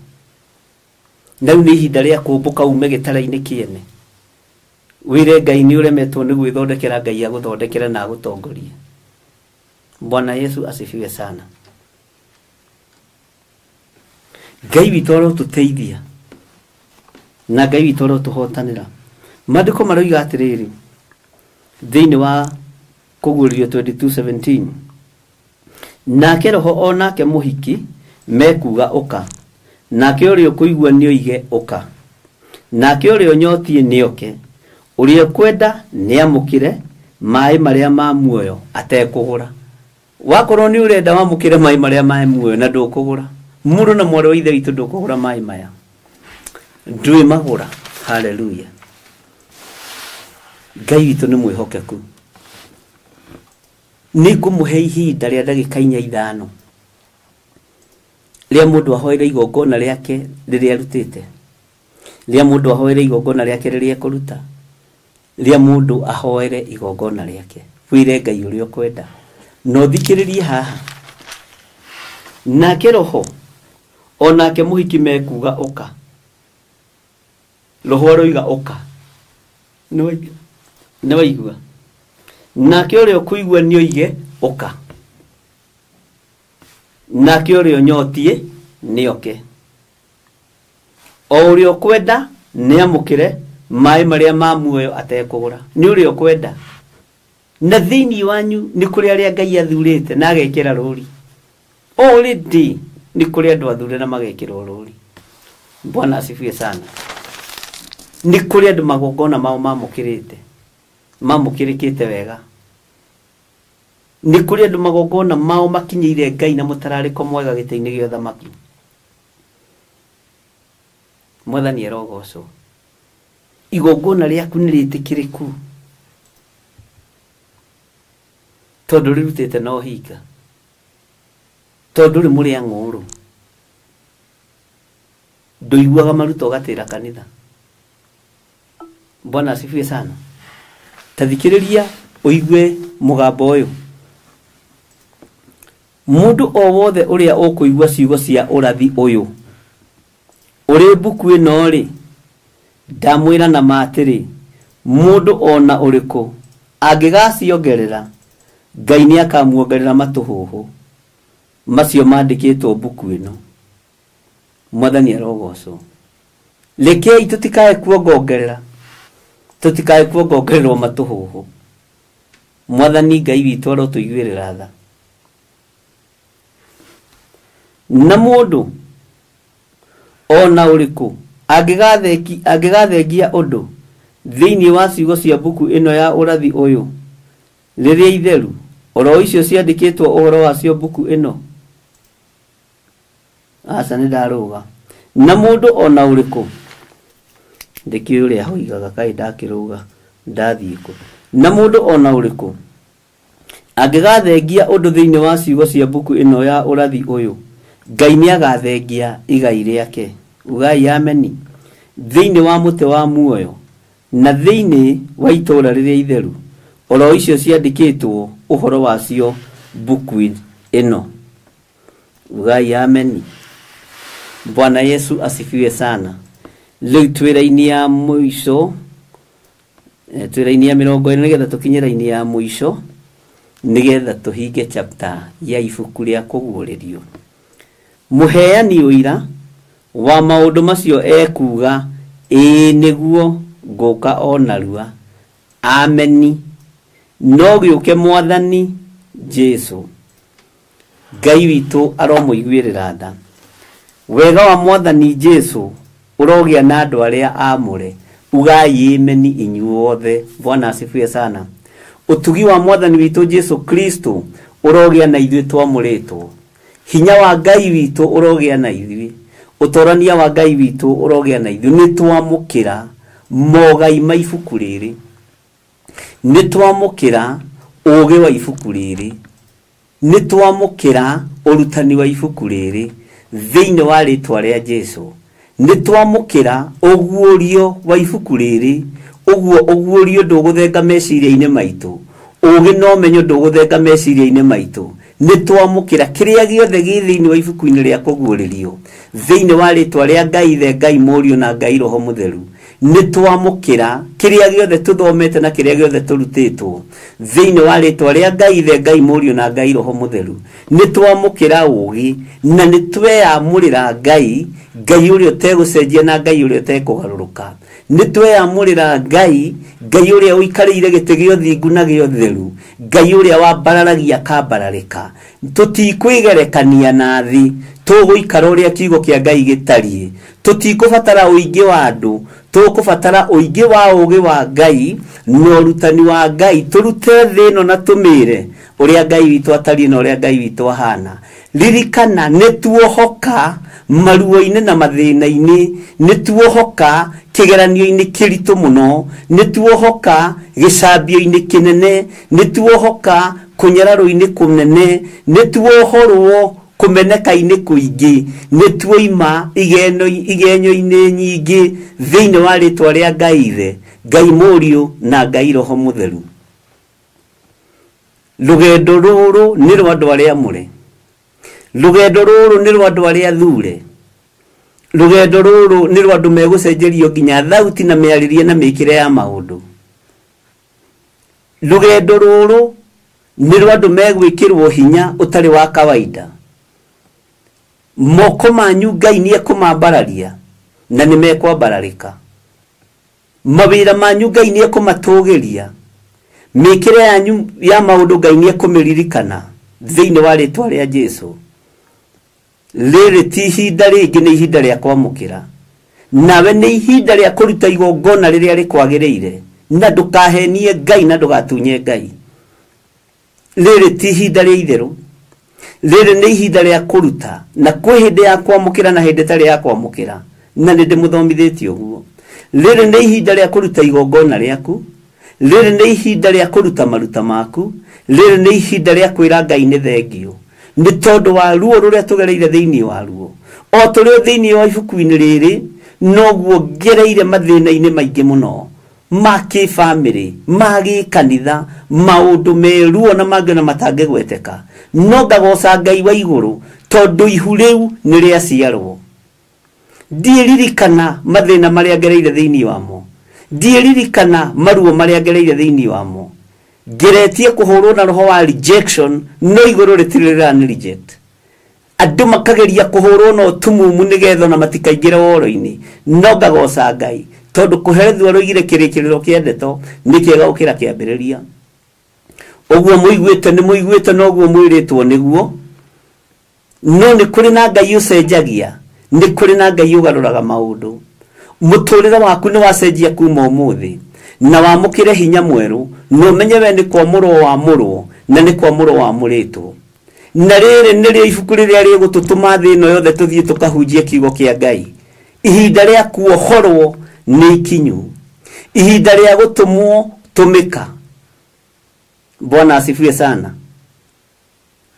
Na rĩu nĩ ihinda rĩa kũmbũka ume gĩtara-inĩ kĩene. Wĩre Ngai nĩ ũremetwo nĩ gwĩthondekera, Ngai agũthondekere na agũtongorie. Bwana Yesu asifiwe sana. Ngai witũ arotũteithia. Na Ngai witũ arotũhotanĩra. Maandĩko maroiga atĩrĩrĩ thĩinĩ wa Kũguũrĩrio 22:17, nake roho o nake mũhiki mekuga ũka, nake ũrĩa ũkũigua nĩoige ũka, nake ũrĩa ũnyotiĩ nĩoke, ũrĩa ũkwenda nĩamũkĩre maĩ marĩa ma muoyo atekũgũra. Wakorwo nĩ ũrenda wamũkĩre maĩ marĩa ma muoyo na ndũkũgũra. Mũrũ na mwarĩ wa ithe witũ ndũkũgũra maĩ maya. Ndwĩmagũra. Hallelujah. Ngai witũ nĩ mwĩhokeku. Nĩ ngũmũhe ihinda rĩa ndagĩka inya ithano. Rĩa mũndũ ahoere igongona rĩake rĩrĩa arutĩte, rĩa mũndũ ahoere igongona rĩake rĩrĩa ekũruta, rĩa mũndũ ahoere igongona rĩake, wĩre Ngai ũrĩa ũkwenda. No thikĩrĩrie haha, nake roho onake mũhiki mekuga ũka, roho aroiga ũka, nĩ waigua? Nake ũrĩa ũkũigua nĩ oige ũka, nake ũrĩa ũnyotiĩ nĩ oke, o ũrĩa ũkwenda nĩ amũkĩre maĩ marĩa ma muoyo atekũgũra. Nĩ ũrĩa ũkwenda. Na thĩinĩ wanyu nĩ kũrĩ arĩa Ngai athurĩte na agekĩra rũri. Already nĩ kũrĩ andũ athure na magekĩrwo rũri. Bwana asifiwe sana. Nĩ kũrĩ andũ magongona mao mamũkĩrĩte, mamũkĩrĩkĩte wega. Nĩ kũrĩ andũ magongona mao makinyĩire Ngai na mũtararĩko mwega gĩtĩ-inĩ gĩa ũthamaki. Mwathani arogocwo. Igongona rĩaku nĩ rĩtĩkĩrĩku tondũ rĩrutĩte na ũhinga, tondũ rĩ mũrĩ ang'ũrũ, ndũiguaga maruta ũgatĩra kanitha. Bwana asifiwe sana. Ta thikĩrĩria ũigue mũgambo ũyũ. Mũndũ o wothe ũrĩa ũkũigua ciugo cia ũrathi ũyũ ũrĩ mbuku ĩno rĩ, ndamwĩra na ma atĩrĩ, mũndũ ona ũrĩkũ angĩgaciongerera, Ngai nĩ akamuongerera matũhũhũ macio mandĩkĩtwo mbuku ĩno. Mwathani arogocwo. Rekei tũtikae kuongongerera, tũtikae kuongongererwo matũhũhũ. Mwathani Ngai witũ arotũiguĩrĩra tha. Na mũndũ ona ũrĩkũ angĩgathengia ũndũ thĩinĩ wa ciugo cia mbuku ĩno ya ũrathi ũyũ rĩrĩa itheru, oro icio ciandĩkĩtwo ũhoro wacio mbuku ĩno, aca nĩ ndarũga. Na mũndũ ona ũrĩkũ, ndĩkĩũĩ ũrĩa hoigaga kaĩ ndakĩrũga ndathiĩ kũ. Na mũndũ ona ũrĩkũ angĩgathengia ũndũ thĩinĩ wa ciugo cia mbuku ĩno ya ũrathi ũyũ, Ngai nĩ agathengia igai rĩake. Ugai ameni. Thĩinĩ wa mũtĩ wa muoyo na thĩinĩ wa itũũra rĩrĩa itheru, oro icio ciandĩkĩtwo ũhoro wacio mbuku ĩno. Ugai ameni. Bwana Yesu asifiwe sana. Rĩu twĩ raini ya mũico, twĩ raini ya 40 nĩgetha tũkinye raini ya mũico, nĩgetha tũhinge chapter ya ibuku rĩa kũguũrĩrio. Mũheani ũira wa maũndũ macio ekuuga, ĩĩ nĩguo ngũka o narua. Ameni. No gĩũke Mwathani Jesu. Ngai witũ aromũiguĩrĩra tha. Wega wa Mwathani Jesu ũrogĩa na andũ arĩa aamũre. Ugai ameni inyuothe. Bwana asifiwe sana. Ũtugi wa Mwathani witũ Jesu Kristo ũrogĩa na ithuĩ twamũrĩtwo. Hinya wa Ngai witũ ũrogĩa na ithuĩ. Ũtorania wa Ngai witũ ũrogĩa na ithuĩ. Nĩ twamũkĩra mogai ma ibuku rĩrĩ, nĩ twamũkĩra ũũgĩ wa ibuku rĩrĩ, nĩ twamũkĩra ũrutani wa ibuku rĩrĩ thĩinĩ wa rĩtwa rĩa Jesu. Nĩ twamũkĩra ũguũrio wa ibuku rĩrĩ, ũguo ũguũrio ndũgũthenga meciria-inĩ maitũ, ũũgĩ na ũmenyo ndũgũthenga meciria-inĩ maitũ. Nĩ twamũkĩra kĩrĩa gĩothe gĩ thĩinĩ wa ibuku-inĩ rĩa kũguũrĩrio thĩinĩ wa rĩtwa rĩa Ngai Ithe, Ngai Mũriũ na Ngai Roho Mũtheru. Nĩ twamũkĩra kĩrĩa gĩothe tũthomete na kĩrĩa gĩothe tũrutĩtwo thĩinĩ wa rĩtwa rĩa Ngai Ithe, Ngai Mũriũ na Ngai Roho Mũtheru. Nĩ twamũkĩra ũũgĩ na nĩ tweyamũrĩra Ngai, Ngai ũrĩa ũtegũcenjia na Ngai ũrĩa ũtekũgarũrũka. Nĩ tweyamũrĩra Ngai, Ngai ũrĩa ũikarĩire gĩtĩ gĩa ũthingu na gĩa ũtheru, Ngai ũrĩa wambararagia akambararĩka. Tũtikwĩgerekania na thĩ, tũgũikara ũrĩa kiugo kĩa Ngai gĩtariĩ. Tũtikũbatara ũingĩ wa andũ, tũkũbatara ũingĩ wa ũũgĩ wa Ngai na ũrutani wa Ngai. Tũrute thĩ ĩno na tũmĩre ũrĩa Ngai witũ atariĩ na ũrĩa Ngai witũ ahana. Ririkana nĩ tuohoka maruo-inĩ na mathĩna-inĩ, nĩ tuohoka kĩgeranio-inĩ kĩritũ mũno, nĩ tuohoka gĩcambio-inĩ kĩnene, nĩ tuohoka kũnyararwo-inĩ kũnene, nĩ tuohorwo Kũmeneka-inĩ kũingĩ, nĩ tuoima igenyo-inĩ nyingĩ thĩinĩ wa rĩtwa rĩa Ngai Ithe, Ngai Mũriũ na Ngai Roho Mũtheru. Rũgendo rũrũ nĩ rwa andũ arĩa amũre, rũgendo rũrũ nĩ rwa andũ arĩa athure, rũgendo rũrũ nĩ rwa andũ megũcenjerio nginya thauti na mĩarĩrie na mĩkĩre ya maũndũ. Rũgendo rũrũ nĩ rwa andũ megwĩkĩrwo hinya ũtarĩ wa kawaida. Moko manyu Ngai nĩ ekũmambararia na nĩ mekwambararĩka. Mawĩra manyu Ngai nĩ ekũmatũgĩria. Mĩkĩre yanyu ya maũndũ Ngai nĩ ekũmĩririkana thĩinĩ wa rĩtwa rĩa Jesũ. Rĩrĩ ti ihinda rĩngĩ, nĩ ihinda rĩa kwamũkĩra. Nawe nĩ ihinda rĩa kũruta igongona rĩrĩa rĩkwagĩrĩire, na ndũkahenie Ngai na ndũgatunye Ngai. Rĩrĩ ti ihinda rĩa itherũ, rĩrĩ nĩ ihinda rĩa kũruta, na kwĩ hĩndĩ ya kwamũkĩra na hĩndĩ ĩtarĩ ya kwamũkĩra, na nĩ ndĩmũthomithĩtie ũguo. Rĩrĩ nĩ ihinda rĩa kũruta igongona rĩaku, rĩrĩ nĩ ihinda rĩa kũruta maruta maku, rĩrĩ nĩ ihinda rĩa kwĩra Ngai nĩ thengio nĩ tondũ wa ruo rũrĩa tũgereire thĩinĩ wa ruo. O tũrĩ thĩinĩ wa ibuku-inĩ rĩrĩ, noguo ngereire mathĩna-inĩ maingĩ mũno ma kĩbamĩrĩ, ma gĩkanitha, maũndũ meruo na mangĩ na matangĩgweteka. No ngagoca Ngai wa igũrũ tondũ ihu rĩu nĩ rĩaciarwo. Ndiĩririkana mathĩna marĩa ngereire thĩinĩ wamo, ndiĩririkana maruo marĩa ngereire thĩinĩ wamo. Ngeretie kũhũrwo na roho wa rejection, no igũrũ rĩtirĩ rĩrani reject. Andũ makageria kũhũrwo na ũtumumu nĩgetha ona matikaingĩre woro-inĩ, no ngagoca Ngai tondũ kũherithio rũigire kĩrĩkĩrĩro kĩa ndeto nĩ kĩega gũkĩra kĩambĩrĩria. Ũguo mũiguĩte nĩ mũiguĩte, noguo mwĩrĩtwo nĩguo. No nĩ kũrĩ na Ngai ũcenjagia, nĩ kũrĩ na Ngai ũgarũraga maũndũ. Mũtũrĩre waku nĩ wacenjia kuma ũmũthĩ, na wamũkĩre hinya mwerũ, na ũmenye we nĩ kwamũrwo wamũrwo, na nĩ kwamũrwo wamũrĩtwo. Na rĩrĩ nĩrĩo ibuku rĩrĩa rĩgũtũtũma thĩ ĩno yothe tũthiĩ tũkahunjie kiugo kĩa Ngai. Ihinda rĩa kuohorwo nĩ ikinyu, ihinda rĩa gũtũmwo tũmĩka. Bwana asifiwe sana.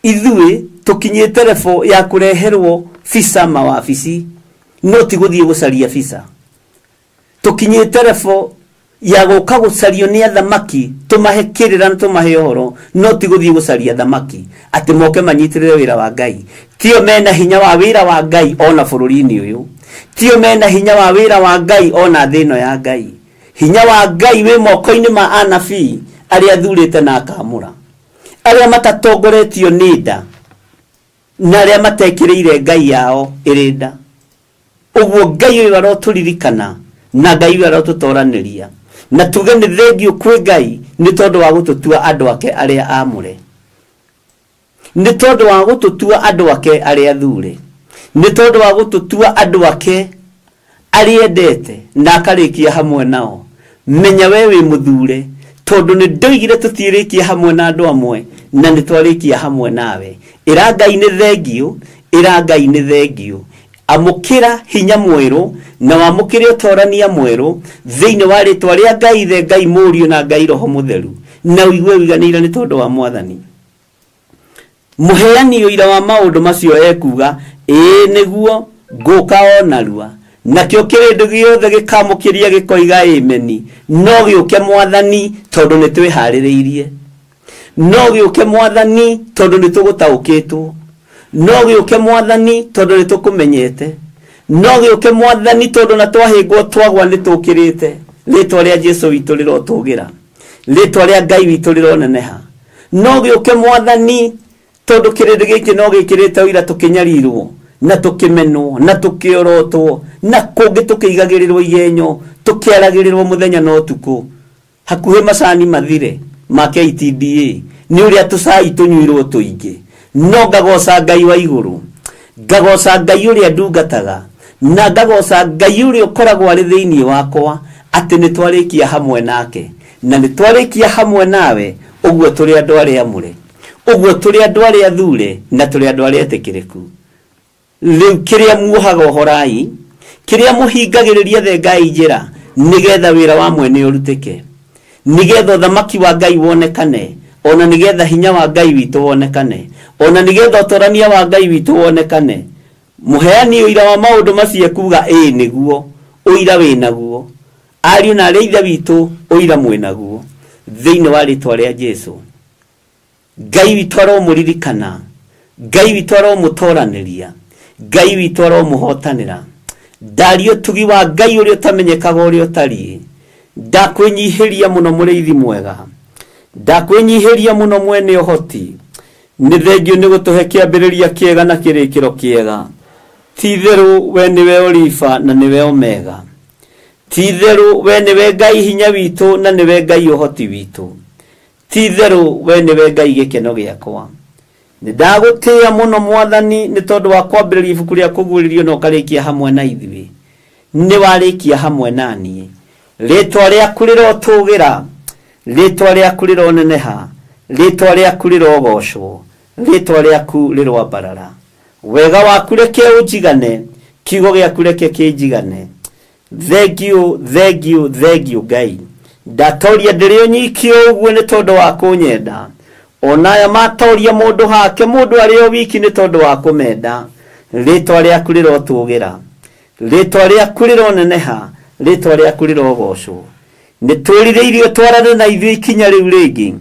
Ithuĩ tũkinyĩte level ya kũreherwo visa mawabici, no ti gũthiĩ gũcaria visa. Tũkinyĩte level ya gũka gũcario nĩ athamaki, tũmahe kĩrĩra na tũmahe ũhoro, no ti gũthiĩ gũcaria athamaki atĩ moke manyitĩrĩre wĩra wa Ngai. Tio mena hinya wa wĩra wa Ngai ona bũrũri-inĩ ũyũ, tio mena hinya wa wĩra wa Ngai ona thĩ ĩno ya Ngai. Hinya wa Ngai wĩ moko-inĩ ma anabii arĩa athurĩte na akamũra, arĩa matatongoretio nĩ nda na arĩa matekĩrĩire Ngai yao ĩrĩ nda. Ũguo Ngai ũyũ arotũririkana na Ngai ũyũ arotũtoranĩria, na tuge nĩ thengio kwĩ Ngai nĩ tondũ wa gũtũtua andũ ake arĩa amũre, nĩ tondũ wa gũtũtua andũ ake arĩa athure, nĩ tondũ wa gũtũtua andũ ake arĩa endete na akarĩkia hamwe nao. Menya we wĩ mũthure, tondũ nĩ ndoigire tũtirĩkia hamwe na andũ amwe na nĩ twarĩkia hamwe nawe. Ĩra Ngai nĩ thengio, ĩra Ngai nĩ thengio. Amũkĩra hinya mwerũ na wamũkĩre ũtorania mwerũ thĩinĩ wa rĩtwa rĩa Ngai Ithe, Ngai Mũriũ na Ngai Roho Mũtheru, na ũigue ũiganĩire nĩ tondũ wa Mwathani. Mũheani ũira wa maũndũ macio ekuga, ĩĩ nĩguo ngũka o narua. Nakĩo kĩrĩndĩ gĩothe gĩkamũkĩria gĩkoiga ĩmeni. No gĩũke Mwathani tondũ nĩ twĩharĩrĩirie, no gĩũke Mwathani tondũ nĩ tũgũtaũkĩtwo, no gĩũke Mwathani tondũ nĩ tũkũmenyete, no gĩũke Mwathani tondũ na twahĩngwo twagwa nĩ tũkĩrĩte. Rĩtwa rĩa Jesũ witũ rĩrotũgĩra, rĩtwa rĩa Ngai witũ rĩroneneha. No gĩũke Mwathani tondũ kĩrĩndĩ gĩkĩ no gĩkĩrĩte ũira tũkĩnyarirwo na tũkĩmenwo na tũkĩorotwo na kũngĩ tũkĩigagĩrĩrwo igenyo, tũkĩaragĩrĩrwo mũthenya na ũtukũ, hakuhĩ macani mathire ma KTDA nĩ ũrĩa tũcai tũnyuirwo tũingĩ. No ngagoca Ngai wa igũrũ, ngagoca Ngai ũrĩa ndungataga, na ngagoca Ngai ũrĩa ũkoragwo arĩ thĩinĩ wakwa, atĩ nĩ twarĩkia hamwe nake na nĩ twarĩkia hamwe nawe. Ũguo tũrĩ andũ arĩa amũre, ũguo tũrĩ andũ arĩa athure na tũrĩ andũ arĩa etĩkĩrĩku. Rĩu kĩrĩa muohaga ũhorai, kĩrĩa mũhingagĩrĩria thengai njĩra, nĩgetha wĩra wa mwene ũrutĩke, nĩgetha ũthamaki wa Ngai wonekane. Ona nigetha hinya wa Ngai witũ wonekane, ona nigetha ũtorania wa Ngai witũ wonekane. Mũheani ũira wa maũndũ macio kuga ĩĩ nĩguo, ũira wĩnaguo. Ariũ na arĩa ithe witũ ũira mwĩnaguo. Thĩinĩ wa rĩtwa rĩa Jesũ, Ngai witũ aromũririkana, Ngai witũ aromũtoranĩria, Ngai witũ aromũhotanĩra. Ndaria ũtugi wa Ngai ũrĩa ũtamenyekaga ũrĩa ũtariĩ. Ndakwĩnyihĩria mũno mũrĩithi mwega, ndakwĩnyihĩria mũno mwene ũhoti. Nĩ thengio nĩ gũtũhe kĩambĩrĩria kĩega na kĩrĩkĩro kĩega. Ti itherũ we nĩwe Olifa na nĩwe Omega. Ti itherũ we nĩwe Ngai hinya witũ na nĩwe Ngai ũhoti witũ. Ti itherũ we nĩwe Ngai gĩkeno gĩakwa. Nĩ ndagũtĩĩa mũno Mwathani nĩ tondũ wa kwambĩrĩria ibuku rĩa kũguũrĩrio na ũkarĩkia hamwe na ithuĩ. Nĩ warĩkia hamwe na niĩ. Rĩtwa rĩaku rĩrotũgĩra, rĩtwa rĩaku rĩroneneha, rĩtwa rĩaku rĩrogocwo, rĩtwa rĩaku rĩroambarara. Wega waku reke ũnjigane, kiugo gĩaku reke kĩnjigane. Thengio, thengio, thengio Ngai. Ndatoria ndĩrĩ o nyiki ũguo nĩ tondũ wa kũnyenda. Ona aya matoria mũndũ hake, mũndũ arĩ o wiki nĩ tondũ wa kũmenda. Rĩtwa rĩaku rĩrotũgĩra, rĩtwa rĩaku rĩroneneha, rĩtwa rĩaku rĩrogocwo. Nĩ twĩrirĩirio twarane na ithuĩ ikinya rĩu rĩngĩ.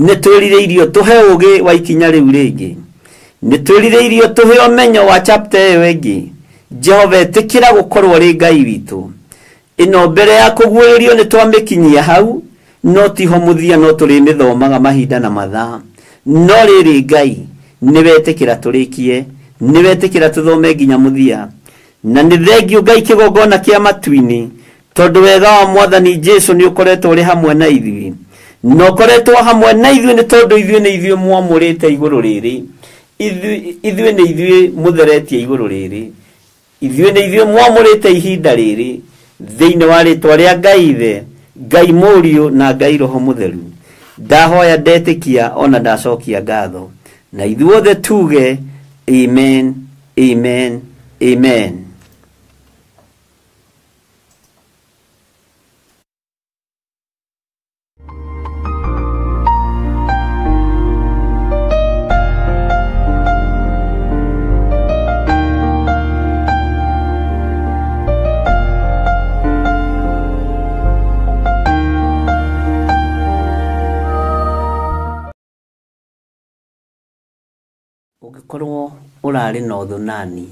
Nĩ twĩrirĩirio tũhe ũgĩ wa ikinya rĩu rĩngĩ. Nĩ twĩrirĩirio tũhe ũmenyo wa chapter ĩyo ĩngĩ. Jehova ĩtĩkĩra gũkorwo rĩ Ngai witũ. Ĩno mbere ya kũguũrĩrio nĩ twamĩkinyia hau, no tiho mũthia, no tũrĩmĩthomaga mahinda na mathaa. No rĩrĩ Ngai nĩ wetĩkĩra tũrĩkie, nĩ wetĩkĩra tũthome nginya mũthia. Na nĩ thengio Ngai kĩgongona kĩa matu-inĩ, tondũ wega wa Mwathani Jesũ nĩ ũkoretwo ũrĩ hamwe na ithuĩ. Na ũkoretwo hamwe na ithuĩ nĩ tondũ ithuĩ nĩ ithuĩ mwamũrĩte igũrũ rĩrĩ. Ithuĩ nĩ ithuĩ mũtheretie igũrũ rĩrĩ. Ithuĩ nĩ ithuĩ mwamũrĩte ihinda rĩrĩ. Thĩinĩ wa rĩtwa rĩa Ngai Ithe, Ngai Mũriũ na Ngai Roho Mũtheru. Ndahoya ndetĩkia ona ndacokia ngatho. Na ithuothe tuge amen, amen, amen. Ũngĩkorwo ũrarĩ na ũthũ nani,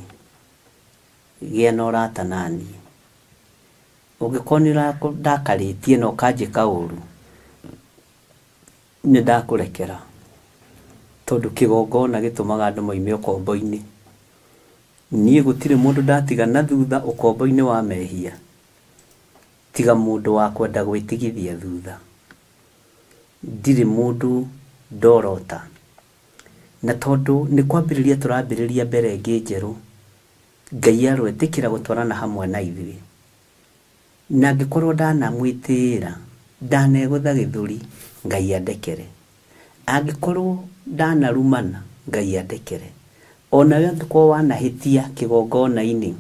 gĩa na ũrata nani. Ũngĩkorwo nĩ ũrandakarĩtie na ũkanjĩka ũru, nĩ ndakũrekera. Tondũ kĩgongona gĩtũmaga andũ moime ũkombo-inĩ. Niĩ gũtirĩ mũndũ ndatiga na thutha ũkombo-inĩ wa mehia, tiga mũndũ wa kwenda gwĩtigithia thutha. Ndirĩ mũndũ ndorota. Na tondũ nĩ kwambĩrĩria tũrambĩrĩria mbere ĩngĩ njerũ, Ngai aroetĩkĩra gũtwarana hamwe na ithuĩ. Na angĩkorwo ndanamwĩtĩĩra, ndanegũtha gĩthũri, Ngai andekere. Angĩkorwo ndanarumana, Ngai andekere. Onawe angĩkorwo wanahĩtia kĩgongona-inĩ,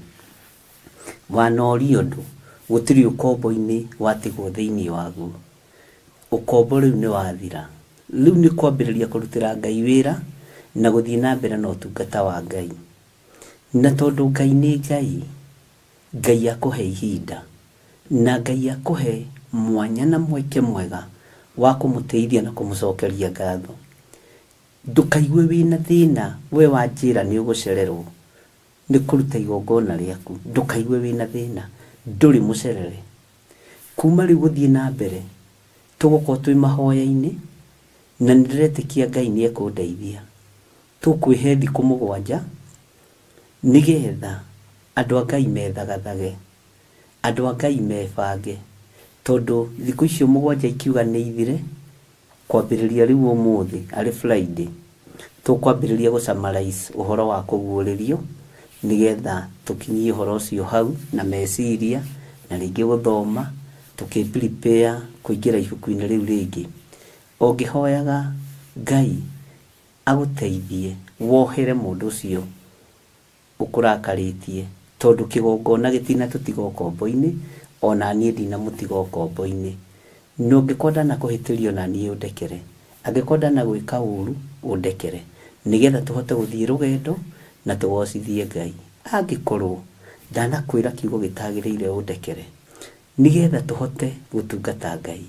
wanoria ũndũ, gũtirĩ ũkombo-inĩ watigwo thĩinĩ waguo. Ũkombo rĩu nĩ wathira. Rĩu nĩ kwambĩrĩria kũrutĩra Ngai wĩra na gũthiĩ na mbere na ũtungata wa Ngai. Na tondũ Ngai nĩ Ngai, Ngai akũhe ihinda, na Ngai akũhe mwanya na mweke mwega wa kũmũteithia na kũmũcokeria ngatho. Ndũkaigue wĩna thĩna we wanjĩra nĩ ũgũcererwo nĩ kũruta igongona rĩaku. Ndũkaigue wĩna thĩna, ndũrĩ mũcerere. Kuma rĩu gũthiĩ na mbere, tũgũkorwo twĩ mahoya-inĩ, na nĩ ndĩretĩkia Ngai nĩ ekũndeithia. Tũkwĩhe thikũ 7 nĩgetha andũ a Ngai methagathage, andũ a Ngai mebange, tondũ thikũ icio 7 ikiuga nĩ ithire, kwambĩrĩria rĩu ũmũthĩ arĩ Friday, tũkwambĩrĩria gũ summarize ũhoro wa kũguũrĩrio nĩgetha tũkinyie ũhoro ũcio hau na meciria na rĩngĩ gũthoma tũkĩ prepare kũingĩra ibuku-inĩ rĩu rĩngĩ. Ũngĩhoyaga Ngai agũteithie wohere mũndũ ũcio ũkũrakarĩtie, tondũ kĩgongona gĩtinatũtiga ũkombo-inĩ, ona niĩ ndinamũtiga ũkombo-inĩ. Na ũngĩkorwo ndanakũhĩtĩria ona niĩ ũndekere. Angĩkorwo ndanagwĩka ũru ũndekere, nĩgetha tũhote gũthiĩ rũgendo na tũgocithie Ngai. Angĩkorwo ndanakwĩra kiugo gĩtagĩrĩire ũndekere, nĩgetha tũhote gũtungata Ngai,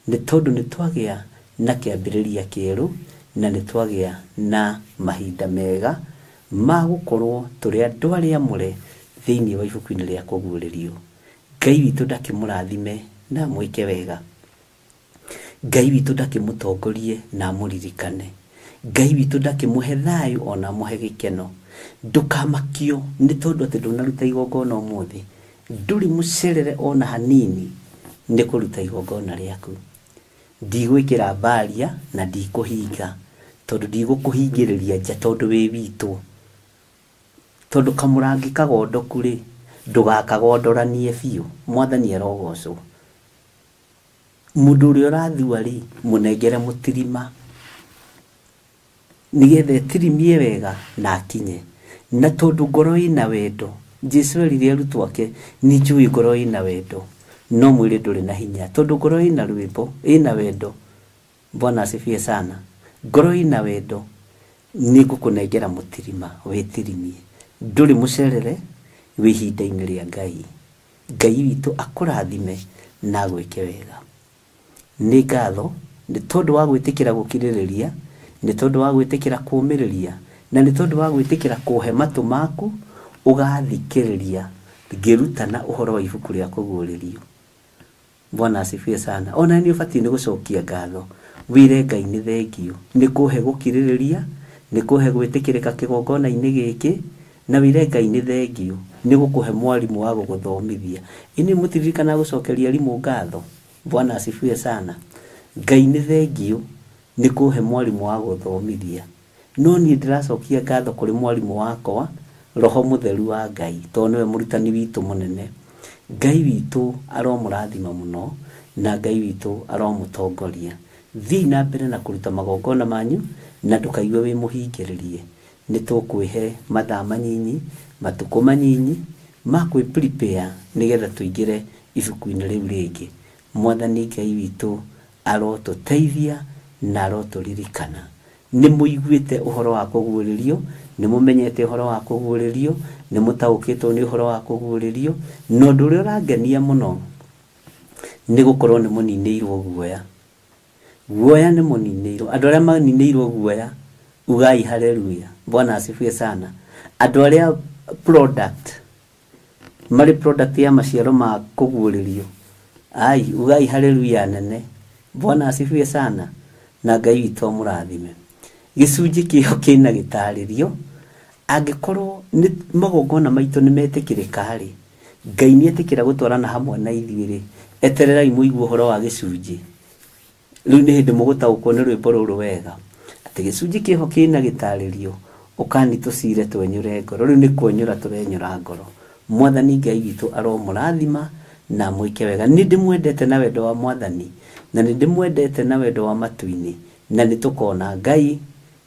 nĩ tondũ nĩ twagĩa na kĩambĩrĩria kĩerũ na nĩ twagĩa na mahinda mega ma gũkorwo tũrĩ andũ arĩa amũre thĩinĩ wa ibuku-inĩ rĩa kũguũrĩrio. Ngai witũ ndakĩmũrathime na amwĩke wega. Ngai witũ ndakĩmũtongorie na amũririkane. Ngai witũ ndakĩmũhe thayũ ona amũhe gĩkeno. Ndũkamakio nĩ tondũ atĩ ndũnaruta igongona ũmũthĩ, ndũrĩ mũcerere ona hanini nĩ kũruta igongona rĩaku. Ndigwĩkĩra mbaria na ndikũhinga, tondũ ndigũkũhingĩrĩria nja tondũ wĩ witũ. Tondũ kamũrangi kagondoku rĩ, ndũgakagondoranie biũ. Mwathani arogocwo. Mũndũ ũrĩa ũrathua rĩ, mũnengere mũtirima nĩgetha etirimie wega na akinye. Na tondũ ngoro ĩna wendo, Jesu erire arutwo ake, nĩ njũĩ ngoro ĩna wendo, no mwĩrĩ ndũrĩ na hinya. Tondũ ngoro ĩna rwĩmbo, ĩna wendo, Bwana asifiwe sana. Ngoro ĩna wendo, nĩ ngũkũnengera mũtirima wĩtirimie. Ndũrĩ mũcerere, wĩ ihinda-inĩ rĩa Ngai. Ngai witũ akũrathime na agwĩke wega. Nĩ ngatho nĩ tondũ wa gwĩtĩkĩra gũkirĩrĩria, nĩ tondũ wa gwĩtĩkĩra kũũmĩrĩria, na nĩ tondũ wa gwĩtĩkĩra kũhe matũ maku ũgathikĩrĩria ngĩrutana ũhoro wa ibuku rĩa kũguũrĩrio. Bwana asifiwe sana. Ona nĩ ũbatiĩ nĩ gũcokia ngatho, wĩre Ngai nĩ thengio nĩ kũhe gũkirĩrĩria, nĩ kũhe gwĩtĩkĩrĩka kĩgongona-inĩ gĩkĩ, na wĩre Ngai nĩ thengio nĩ gũkũhe mwarimũ wa gũgũthomithia. Inyuĩ mũtiririkanaga gũcokeria arimũ ngatho? Bwana asifiwe sana. Ngai nĩ thengio nĩ kũhe mwarimũ wa gũthomithia. No niĩ ndĩracokia ngatho kũrĩ mwarimũ wakwa, Roho Mũtheru wa Ngai, tondũ nĩwe mũrutani witũ mũnene. Ngai witũ aromũrathima mũno, na Ngai witũ aromũtongoria. Thiĩ na mbere na kũruta magongona manyu, na ndũkaigue wĩ mũhingĩrĩrie. Nĩ tũkwĩhe mathaa manyinyi, matukũ manyinyi ma kwĩ prepare nĩgetha tũingĩre ibuku-inĩ rĩu rĩngĩ. Mwathani Ngai witũ arotũteithia na arotũririkana. Nĩ mũiguĩte ũhoro wa kũguũrĩrio, nĩ mũmenyete ũhoro wa kũguũrĩrio, nĩ mũtaũkĩtwo nĩ ũhoro wa kũguũrĩrio, na ũndũ ũrĩa ũrangenia mũno nĩ gũkorwo nĩ mũninĩirwo guoya. Guoya nĩ mũninĩirwo. Andũ arĩa maninĩirwo guoya, ugai haleluya. Bwana asifiwe sana. Andũ arĩa product, marĩ product ya maciaro ma kũguũrĩrio, ai, ugai haleluya nene. Bwana asifiwe sana. Na Ngai witũ amũrathime. Gĩcunjĩ kĩho kĩna gĩtarĩrio, angĩkorwo nĩ magongona maitũ nĩ metĩkĩrĩka rĩ, Ngai nĩ etĩkĩra gũtwarana hamwe na ithuĩ rĩ, etererai mũigue ũhoro wa gĩcunjĩ. Rĩu nĩ hĩndĩ mũgũtaũkwo nĩ rwĩmbo rũrũ wega, atĩ gĩcunjĩ kĩho kĩna gĩtarĩrio, ũkani tũcire twenyũre ngoro. Rĩu nĩ kwenyũra tũrenyũra ngoro. Mwathani Ngai witũ aromũrathima na amwĩke wega. Nĩ ndĩmwendete na wendo wa Mwathani, na nĩ ndĩmwendete na wendo wa matu-inĩ, na nĩ tũkona Ngai,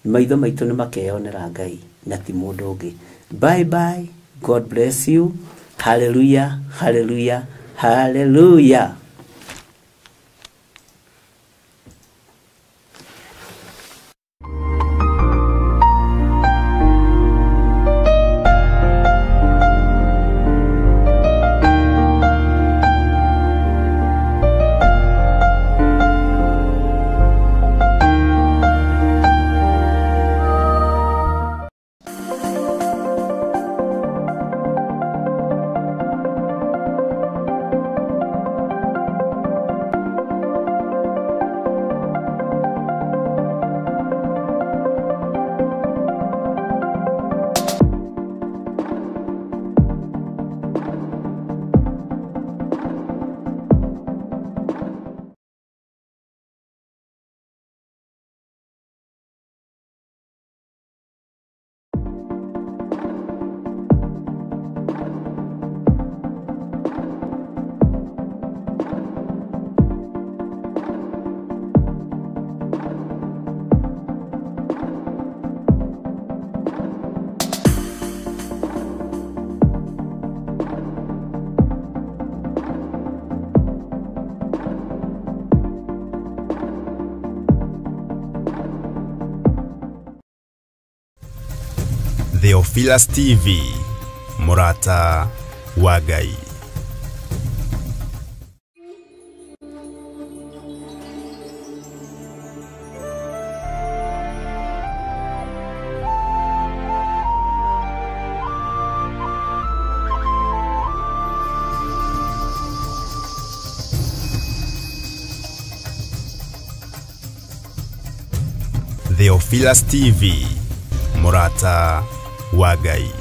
maitho maitũ nĩ makeyonera Ngai na ti mũndũ ũngĩ. Bye bye. God bless you. Hallelujah, hallelujah, hallelujah. Theophilus TV, mũrata wa Ngai. Theophilus TV, mũrata wa Ngai.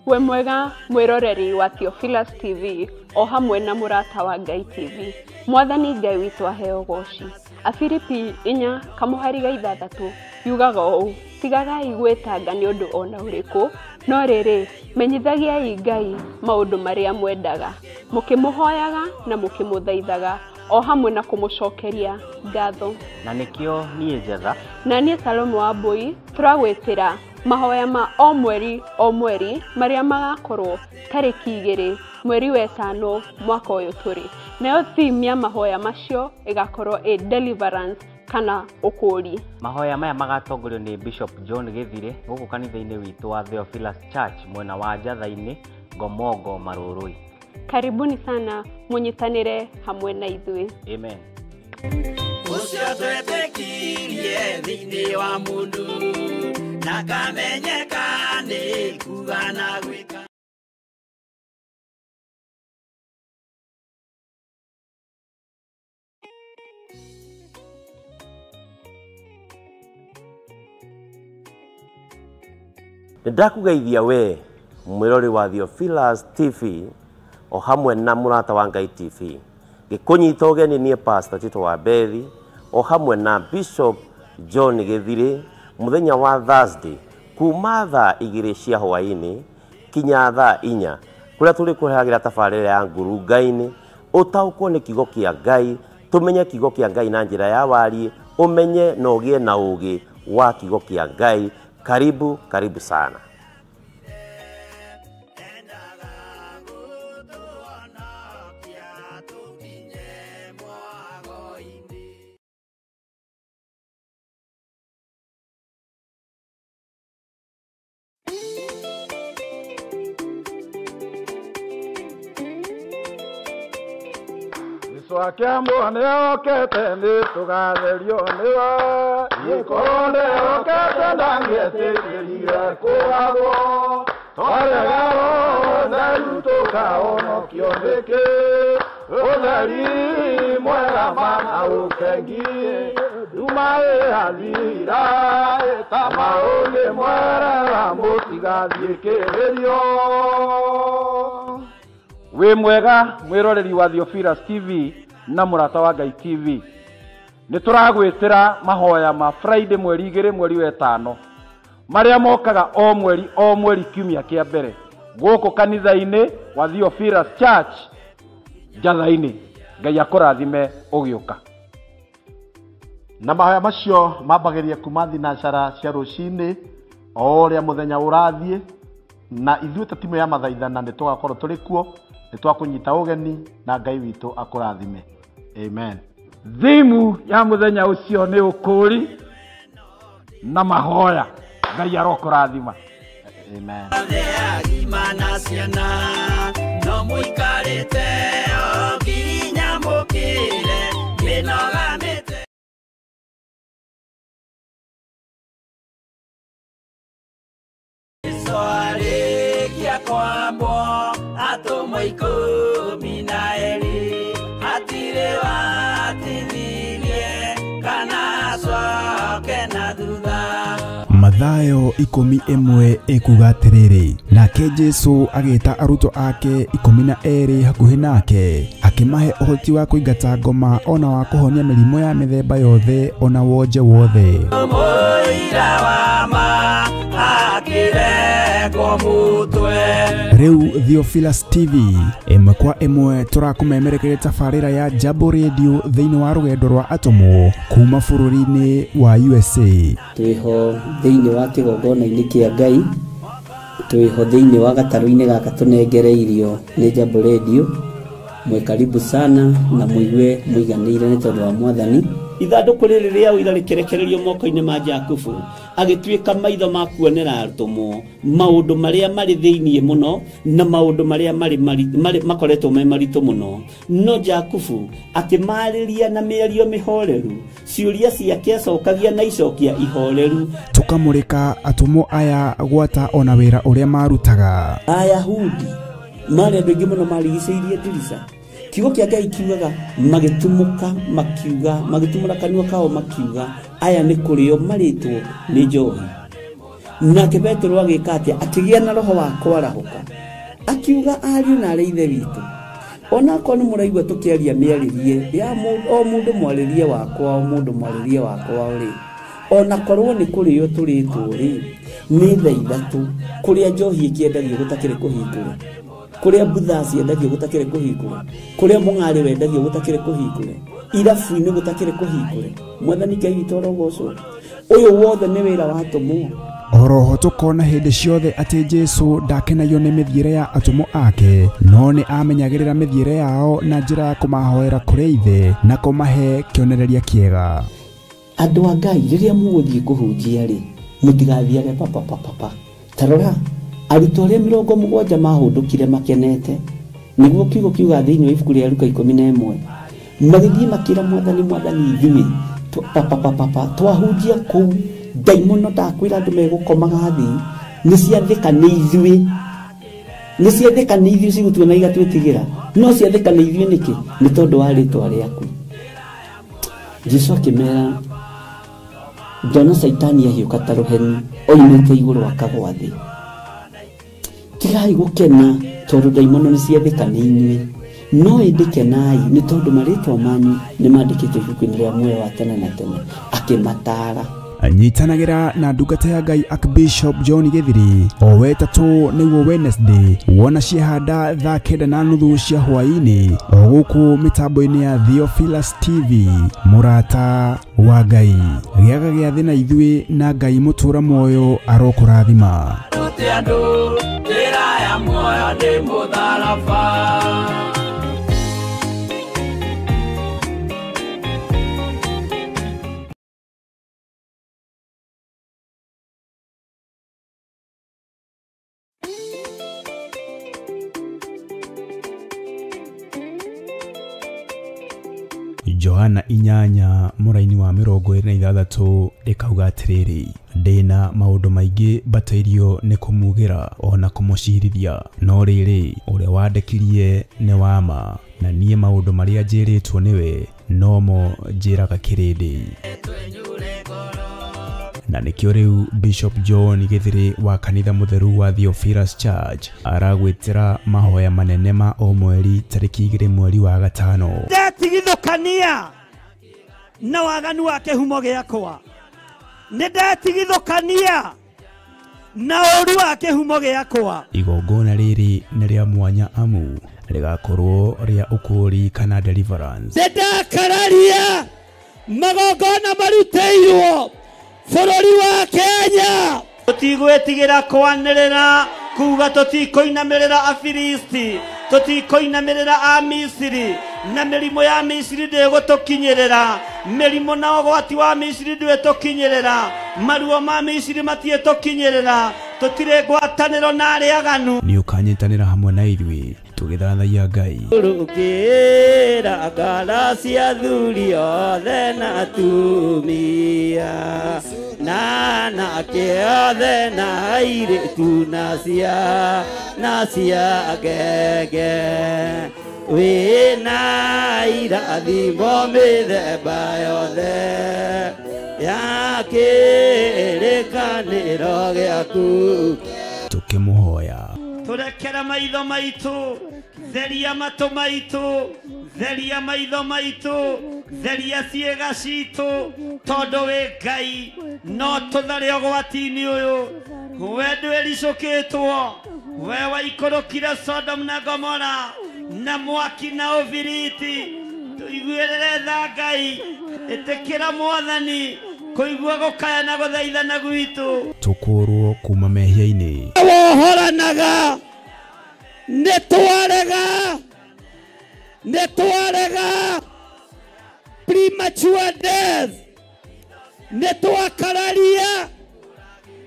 We mwega mwĩroreri wa Theophilus TV o hamwe na mũrata wa Ngai TV. Mwathani Ngai witũ aheo goci. Afilipi 4:6 yugaga ũũ, tigagai gwĩtanga nĩ ũndũ ona ũrĩkũ, no rĩrĩ, menyithagiai Ngai maũndũ marĩa mwendaga, mũkĩmũhoyaga na mũkĩmũthaithaga, o hamwe na kũmũcokeria ngatho. Na nĩkĩo niĩ Njetha na niĩ Salome wa Mbui tũragwĩtĩra mahoya ma o mweri o mweri marĩa magakorwo tarĩki 2 mweri wa 5 mwaka ũyũ tũrĩ. Nayo theme ya mahoya macio ĩgakorwo ĩ deliverance kana ũkũũri. Mahoya maya magatongorio nĩ Bishop John Gĩthire gũkũ kanitha-inĩ witũ wa Theophilus Church mwena wa Njatha-inĩ, Ngomongo, Marũrũi. Karibuni sana mũnyitanĩre hamwe na ithuĩ. Amen. Ũcio twetĩkirie thĩinĩ wa mũndũ na kamenyeka nĩ kuga na gwĩka. Nĩ ndakũgeithia we mwĩrori wa Theophilus TV o hamwe na mũrata wa Ngai TV. Ngĩkũnyita ũgeni niĩ Pastor Tito wa Bethi o hamwe na Bishop John Gĩthire mũthenya wa Thursday kuma thaa 2 cia hwaĩ-inĩ kinya thaa 4 kũrĩa tũrĩkũrehagĩra tabarĩra ya ngurunga-inĩ ũtaũkwo nĩ kiugo kĩa Ngai, tũmenye kiugo kĩa Ngai na njĩra ya wariĩ, ũmenye na ũgĩe na ũũgĩ wa kiugo kĩa Ngai. Karibu, karibu sana. Akiambo nĩokĩte nĩtũgatherio nĩwe, gĩkorwo nĩokĩte ndangĩetĩkĩrire kũgagwo, twarega ũtheru tũkahonokio nĩkĩ, ũtheri mwega mana ũkengi, nduma ĩhathira ta maũngĩ mwerera mũtigathiĩ kĩrĩrio. Wĩ mwega mwĩroreri wa Theophilus TV na mũrata wa Ngai TV. Nĩ tũragwĩtĩra mahoya ma Friday mweri 2 mweri wa 5 marĩa mokaga o mweri o mweri kiumia kĩa mbere gũkũ kanitha-inĩ wa Theophilus Church Njatha-inĩ. Ngai akũrathime ũgĩũka. Na mahoya macio mambagĩrĩria kuma thinacara cia rũcinĩ o ũrĩa mũthenya ũrathiĩ, na ithuĩ ta timu ya mathaithana nĩ tũgakorwo tũrĩ kuo, nĩ twakũnyita ũgeni na Ngai witũ akũrathime. Amen. Thimu ya mũthenya ũcio nĩ ũkũũri na mahoya. Ngai arokũrathima. Amen. Agima na ciana no mũikarĩte o nginya mũkĩre mĩnoga mĩtĩ. Arĩkia kwambwo atũmwo 12 hatirĩ watithirie kana acoke na thutha. Mathayo 11 ĩkuga atĩrĩrĩ, nake Jesũ agĩta arutwo ake 12 hakuhĩ nake, akĩmahe ũhoti wa kũingata ngoma ona wa kũhonia mĩrimũ ya mĩthemba yothe ona wonje wothe. Mũira wa ma akĩrengwo mũtwe. Rĩu Theophilus TV ĩmwe kwa ĩmwe tũrakũmemerekeria tabarĩra ya Jambo Radio thĩinĩ wa rũgendo rwa atũmwo kuma bũrũri-inĩ wa USA. Twĩho thĩinĩ wa kĩgongona-inĩ kĩa Ngai, twĩho thĩinĩ wa gatarũ-inĩ gaka tũnengereirio nĩ Jambo Radio. Mwĩ karibu sana na mũigue mũiganĩire nĩ tondũ wa Mwathani. Ithandũkũ rĩrĩ rĩa ũira rĩkĩrekererio moko-inĩ ma Jakubu, agĩtuĩka maitho ma kuonera atũmwo maũndũ marĩa marĩ thĩinĩ mũno na maũndũ marĩa marĩ makoretwo me maritũ mũno. No Jakubu akĩmarĩria na mĩario mĩhoreru, ciũria ciake acokagia na icokia ihoreru. Tũkamũrĩka atũmwo aya gwata ona wĩra ũrĩa marutaga. Ayahudi marĩ andũ aingĩ mũno marigicĩirie ndirica. Kiugo kĩa Ngai kiugaga magĩtumũka makiuga, magĩtumũra kanua kao makiuga, aya nĩ kũrĩo marĩtwo nĩ njohi. Nake Petero agĩka atĩa? Akĩgĩa na roho wa kwarahũka, akiuga ariũ na arĩ ithe witũ, onakorwo nĩ mũraigua tũkĩaria mĩarĩrie ya o mũndũ mwarĩrie wakwa, o mũndũ mwarĩrie wakwa rĩ, onakorwo nĩ kũrĩo tũrĩtwo rĩ, nĩ thaa ithatũ kũrĩa njohi ĩkĩendagio gũtakĩrĩ kũhingũre, kũrĩa mbutha ciendagio gũtakĩrĩ kũhingũre, kũrĩa mũng'arĩ wendagio gũtakĩrĩ kũhingũre, irabu-inĩ gũtakĩrĩ kũhingũre. Mwathani Ngai witũ arogocwo. Ũyũ wothe nĩ wĩra wa atũmwo. Oroho tũkona hĩndĩ ciothe atĩ Jesũ ndakenagio nĩ mĩthiĩre ya atũmwo ake, no nĩ amenyagĩrĩra mĩthiĩre yao na njĩra ya kũmahoera kũrĩ Ithe na kũmahe kĩonereria kĩega. Andũ a Ngai, rĩrĩa mũgũthiĩ kũhunjia rĩ, mũtigathiage papapapapa. Ta rora, arutwo arĩa 70 mahũndũkire makenete, nĩguo kiugo kiuga thĩinĩ wa ibuku rĩa Luka 11, magĩthiĩ makĩra Mwathani, Mwathani ithuĩ papapapapa twahunjia kũu ndaimono ndakwĩra andũ megũkomaga thĩ, nĩ ciathĩka nĩ ithuĩ, nĩ ciathĩka nĩ ithuĩ cigũtuona igatwĩtigĩra, no ciathĩka nĩ ithuĩ nĩkĩ? Nĩ tondũ wa rĩtwa rĩaku. Jesũ akĩmera, ndona Caitani ahiũka ta rũheni oimĩte igũrũ akagwa thĩ. Tigai gũkena tondũ ndaimono nĩ ciathĩka nĩ inyuĩ, no ĩndĩ kenai nĩ tondũ marĩtwa manyu nĩ mandĩkĩtwo ibuku-inĩ rĩa muoyo wa tene na tene. Akĩmataara. Nyitanagĩra na ndungata ya Ngai Archbishop John Githiri o wetatũ nĩguo Wednesday, wona ciehanda thaa 9:30 cia hwaĩ-inĩ o gũkũ mĩtambo-inĩ ya Theophilus TV. Mũrata wa Ngai, gĩaga gĩathĩ na ithuĩ na Ngai mũtũra muoyo arokũrathima. Njĩra ya muoyo nĩ mũtharaba. Johana 8 mũraini wa 26 ĩkauga atĩrĩrĩ, ndĩna maũndũ maingĩ mbatairio nĩ kũmugĩra ona kũmũcirithia, no rĩrĩ ũrĩa wandekirie nĩ wa ma, na niĩ maũndũ marĩa njĩrĩtwo nĩwe nomo njĩraga kĩrĩndĩ. Na nĩkĩo rĩu Bishop John Githiri wa kanitha mũtheru wa Theophilus Church aragwĩtĩra mahoya manene ma o mweri tarĩki 2 mweri wa 5. Ndetigithũkania na waganu wa kĩhumo gĩakwa, nĩ ndetigithũkania na ũru wa kĩhumo gĩakwa. Igongona rĩrĩ nĩ rĩa mwanya amu rĩgakorwo rĩa ũkũũri kana deliverance. Nĩndakararia magongona marutĩirwo bũrũri wa Kenya. Tũtigwĩtigĩra kwanĩrĩra kuga tũtikũinamĩrĩra Afilisti, tũtikũinamĩrĩra Amisiri, na mĩrimũ ya Misiri ndĩgũtũkinyĩrĩra, mĩrimũ na ũgwati wa Misiri ndwĩtũkinyĩrĩra, maruo ma Misiri matiĩtũkinyĩrĩra, tũtirĩ ngwatanĩro na arĩa aganu. Nĩ ũkanyitanĩra hamwe na ithuĩ tũgĩthathaiya Ngai. Rũkĩra ngara cia athuri othe na atumia, na anake othe na airĩtu na cia ngenge, wĩna irathimo mĩthemba yothe ya kĩrĩkanĩro gĩaku. Tũkĩmũhoya tũrekere maitho maitũ, theria matũ maitũ, theria maitho maitũ, theria ciĩga citũ, tondũ wĩ Ngai no tũthare ũgwati-inĩ ũyũ. We ndwĩricũkĩtwo, we waikũrũkire Sodom na Gomora na mwaki na ũbiriti. Tũiguĩrĩre tha Ngai, ĩtĩkĩra Mwathani kũigua gũkaya na gũthaithana gwitũ. Tũkũrwo kuma mehia-inĩ. Wohoranaga nĩ twarega, nĩ twarega. Please. Premature death. Nĩ twakararia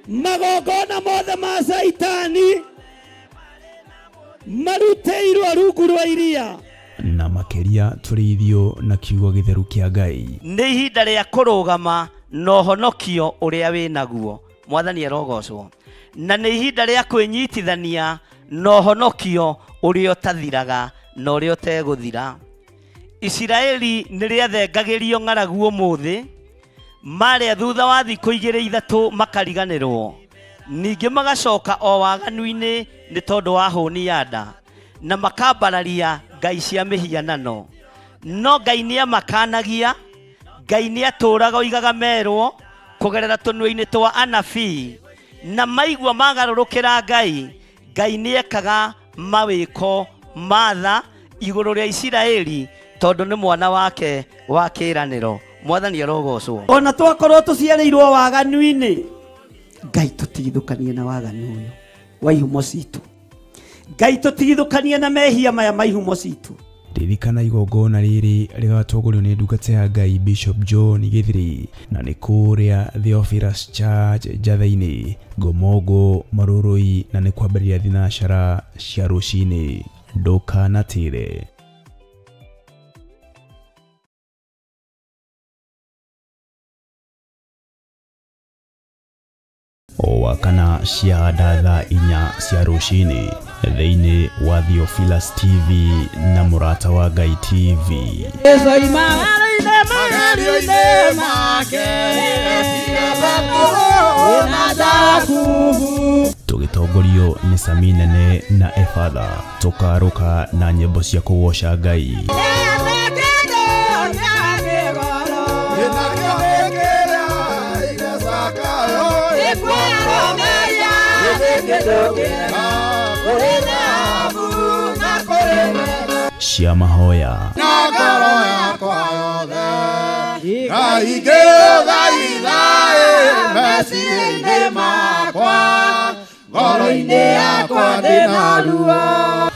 magongona mothe ma Caitani marutĩirwo rungu rwa iria. Na makĩria tũrĩithio na kiugo gĩtheru kĩa Ngai. Nĩ ihinda rĩa kũrũgama na ũhonokio ũrĩa wĩnaguo. Mwathani arogocwo. Na nĩ ihinda rĩa kwĩnyitithania na ũhonokio ũrĩa ũtathiraga na ũrĩa ũtegũthira. Isiraeli nĩ rĩathengagĩrio ng'aragu ũmũthĩ, marĩa thutha wa thikũ igĩrĩ ithatũ makariganĩrwo. Ningĩ magacoka o waganu-inĩ nĩ tondũ wa hũni ya nda, na makambararia ngai cia mĩhianano. No Ngai nĩamakanagia, Ngai nĩatũraga oigaga merwo kũgerera tũnua-inĩ twa anabii, na maigua magarũrũkĩra Ngai, Ngai nĩekaga mawĩko ma tha igũrũ rĩa Isiraeli tondũ nĩ mwana wake wa kĩĩranĩro. Mwathani arogocwo. Ona twakorwo tũciarĩirwo waganu-inĩ, Ngai tũtigithũkanie na waganu ũyũ wa ihumo citũ. Ngai tũtigithũkanie na mehia maya ma ihumo citũ. Ririkana igongona rĩrĩ rĩgatongorio nĩ ndungata ya Ngai Bishop John Gĩthiri, na nĩ kũrĩa Theophilus Church Njatha-inĩ, Ngomongo, Marurui, na nĩ kwambĩrĩria thinacara cia rũcinĩ. Ndũkanatĩre. O wakana cia thaa 4 cia rũcinĩ thĩinĩ wa Theophilus TV na Mũrata wa Ngai TV. Tũgĩtongorio nĩ Sami Nene na Efatha, tũkarũka na nyĩmbo cia kũgoca Ngai. Cia mahoya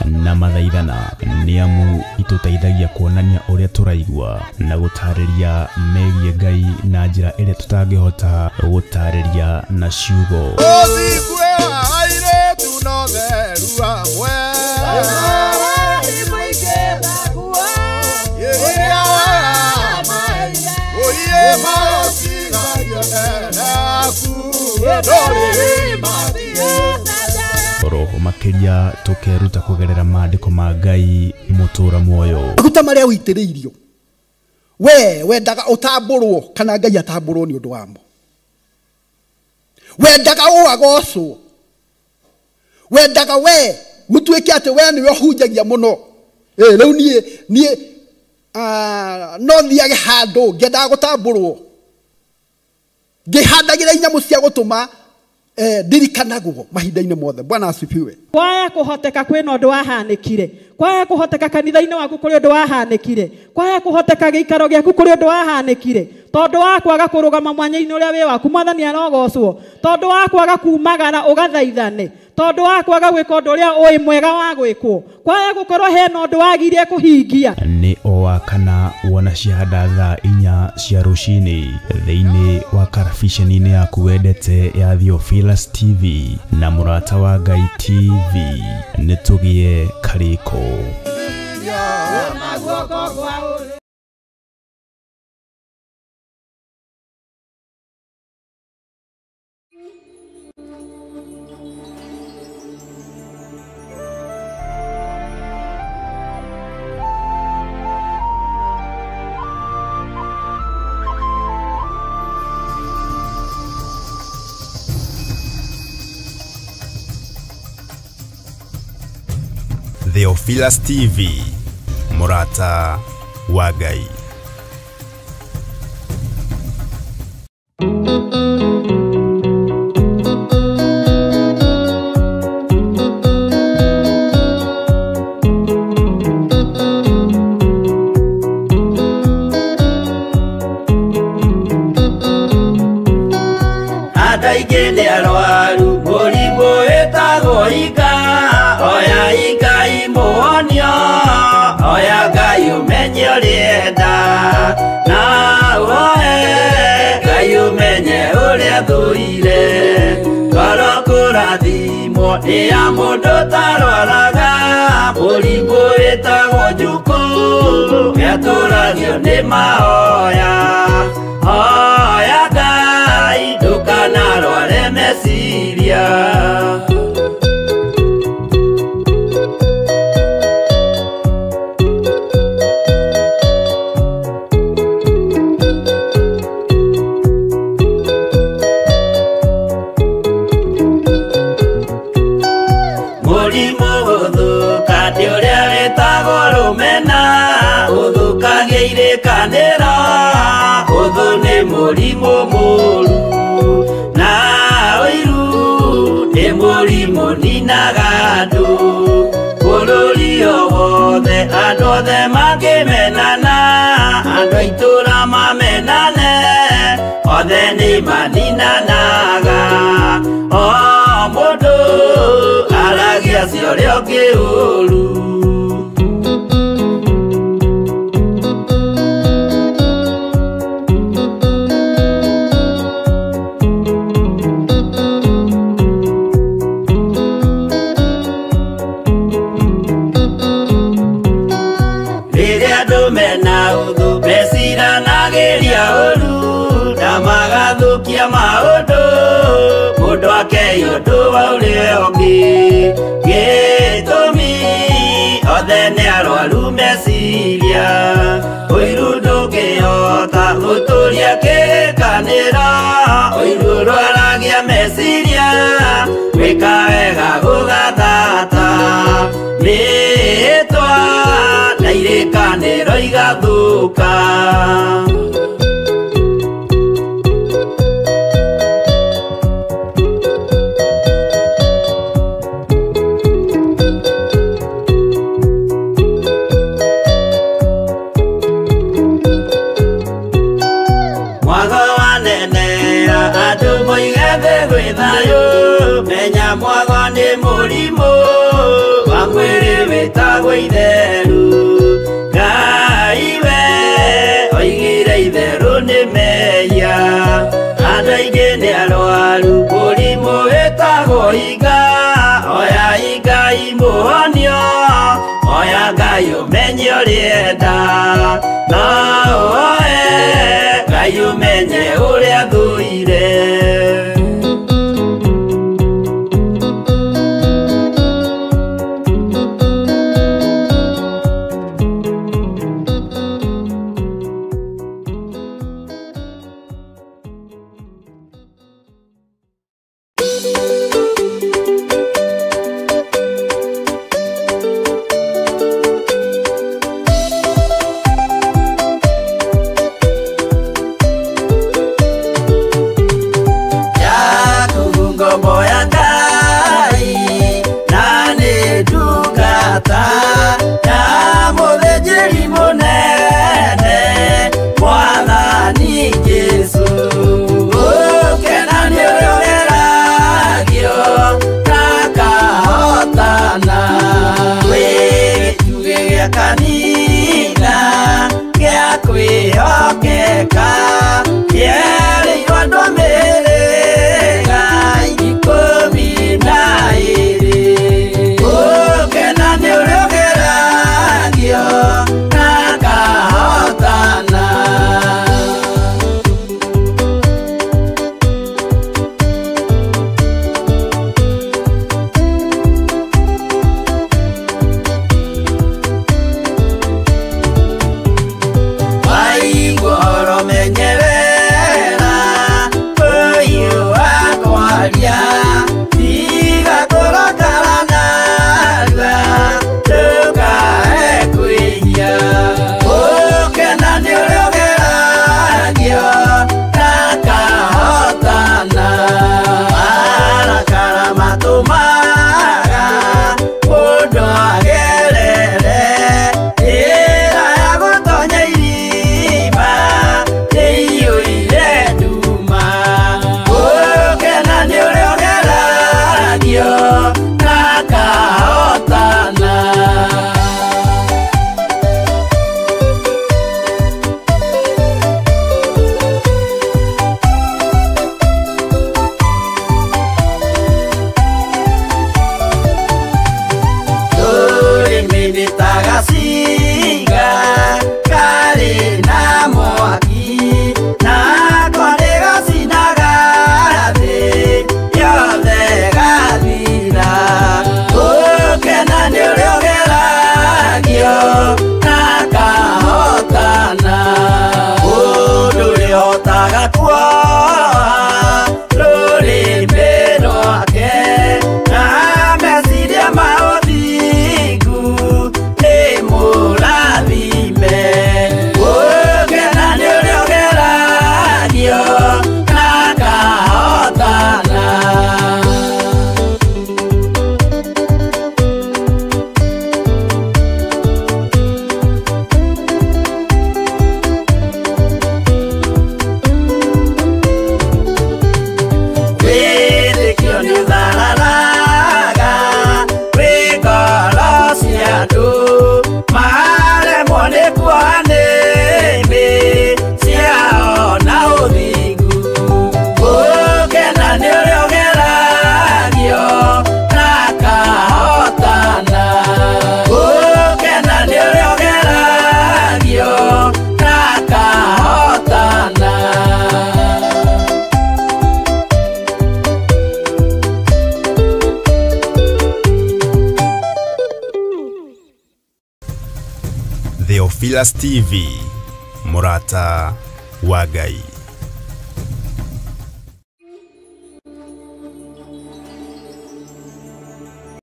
na mathaithana nĩ amu itũteithagia kuonania ũrĩa tũraigua na gũtarĩria megiĩ Ngai na njĩra ĩrĩa tũtangĩhota gũtarĩria na ciugo. Roho makĩria tũkeruta kũgerera maandĩko ma Ngai mũtũra muoyo. Maguta marĩa ũitĩrĩirio we wendaga ũtambũrwo kana Ngai atambũrwo nĩ ũndũ wamo. Wendaga ũagocwo, wendaga we gũtuĩke atĩ we nĩwe ũhunjagia mũno. Rĩu niĩ no thiage handũ ngĩendaga gũtambũrwo, ngĩhandagĩra inyamũ cia gũtũma ndirikanagwo mahinda-inĩ mothe. Bwana asifiwe. Kwaya kũhoteka kwĩna ũndũ wahanĩkire, kwaya kũhoteka kanitha-inĩ waku kũrĩ ũndũ wahanĩkire, kwaya kũhoteka gĩikaro gĩaku kũrĩ ũndũ wahanĩkire, tondũ wa kwaga kũrũgama mwanya-inĩ ũrĩa wĩ waku. Mwathani arogocwo. Tondũ wa kwaga kumagara ũgathaithane, tondũ wa kwaga gwĩka ũndũ ũrĩa ũĩ mwega wa gwĩkwo, kwaya gũkorwo hena ũndũ wagire kũhingia. Nĩ o wakana wona ciahanda thaa 4 cia rũcinĩ thĩinĩ wa karabiceni-inĩ yaku wendete ya Theophilus TV na Mũrata wa Ngai TV. Nĩ tũgĩe karĩko. Theophilus TV, Mũrata wa Ngai. Ataingĩ nĩ arwaru mũrimũ wĩtagwo ika, oya ikai muonio, oya Ngai ũmenye ũrĩenda, na ũrĩa thũire. Ngoro kũrathimwo nĩ ya mũndũ ũtarwaraga, mũrimũ wĩtagwo njukũ, nĩatũragio nĩ mahoya. Hoya Ngai ndũkanarware meciria. Mũrimũ gũthũka nĩ ũrĩa wĩtagwo rũmena, ũthũkagia irĩkanĩro, ũthũ nĩ mũrimũ mũũru. Na ũiru nĩ mũrimũ ninaga andũ, bũrũri o wothe andũ othe mangĩmenana, andũ a itũũra mamenane, othe nĩ maninanaga. O mũndũ aragia cia ũrĩa ũngĩ ũũru. Rĩrĩa andũ mena ũthũ meciranagĩria ũũru, na magathũkia maũndũ, mũndũ akei ũndũ wa ũrĩa ũngĩ. Gĩtũmi othe nĩ arwaru meciria, ũiru ndũngĩhota gũtũria kĩrĩkanĩro, ũiru ũrwaragia meciria, gwĩka wega gũgathata. Mĩhĩtwa na irĩkanĩro igathũka. Mwago wanenea andũ moige thĩ gwĩ thayũ, menya mwago nĩ mũrimũ wa mwĩrĩ wĩtagwo itheru. Ngai we oigire itherũ nĩ mehia, andũ aingĩ nĩ arwaru mũrimũ wĩtagwo iga. Oya Ngai mũhonio, oya Ngai ũmenye ũrĩa enda, no ũhoe Ngai ũmenye ũrĩa thũire. Kanitha gĩa kwĩhokeka kĩerĩirwo andũ a mĩhĩrĩga 12. Gũkena nĩ ũrĩa ũgeragio na akahotana. Theophilus TV, mũrata wa Ngai.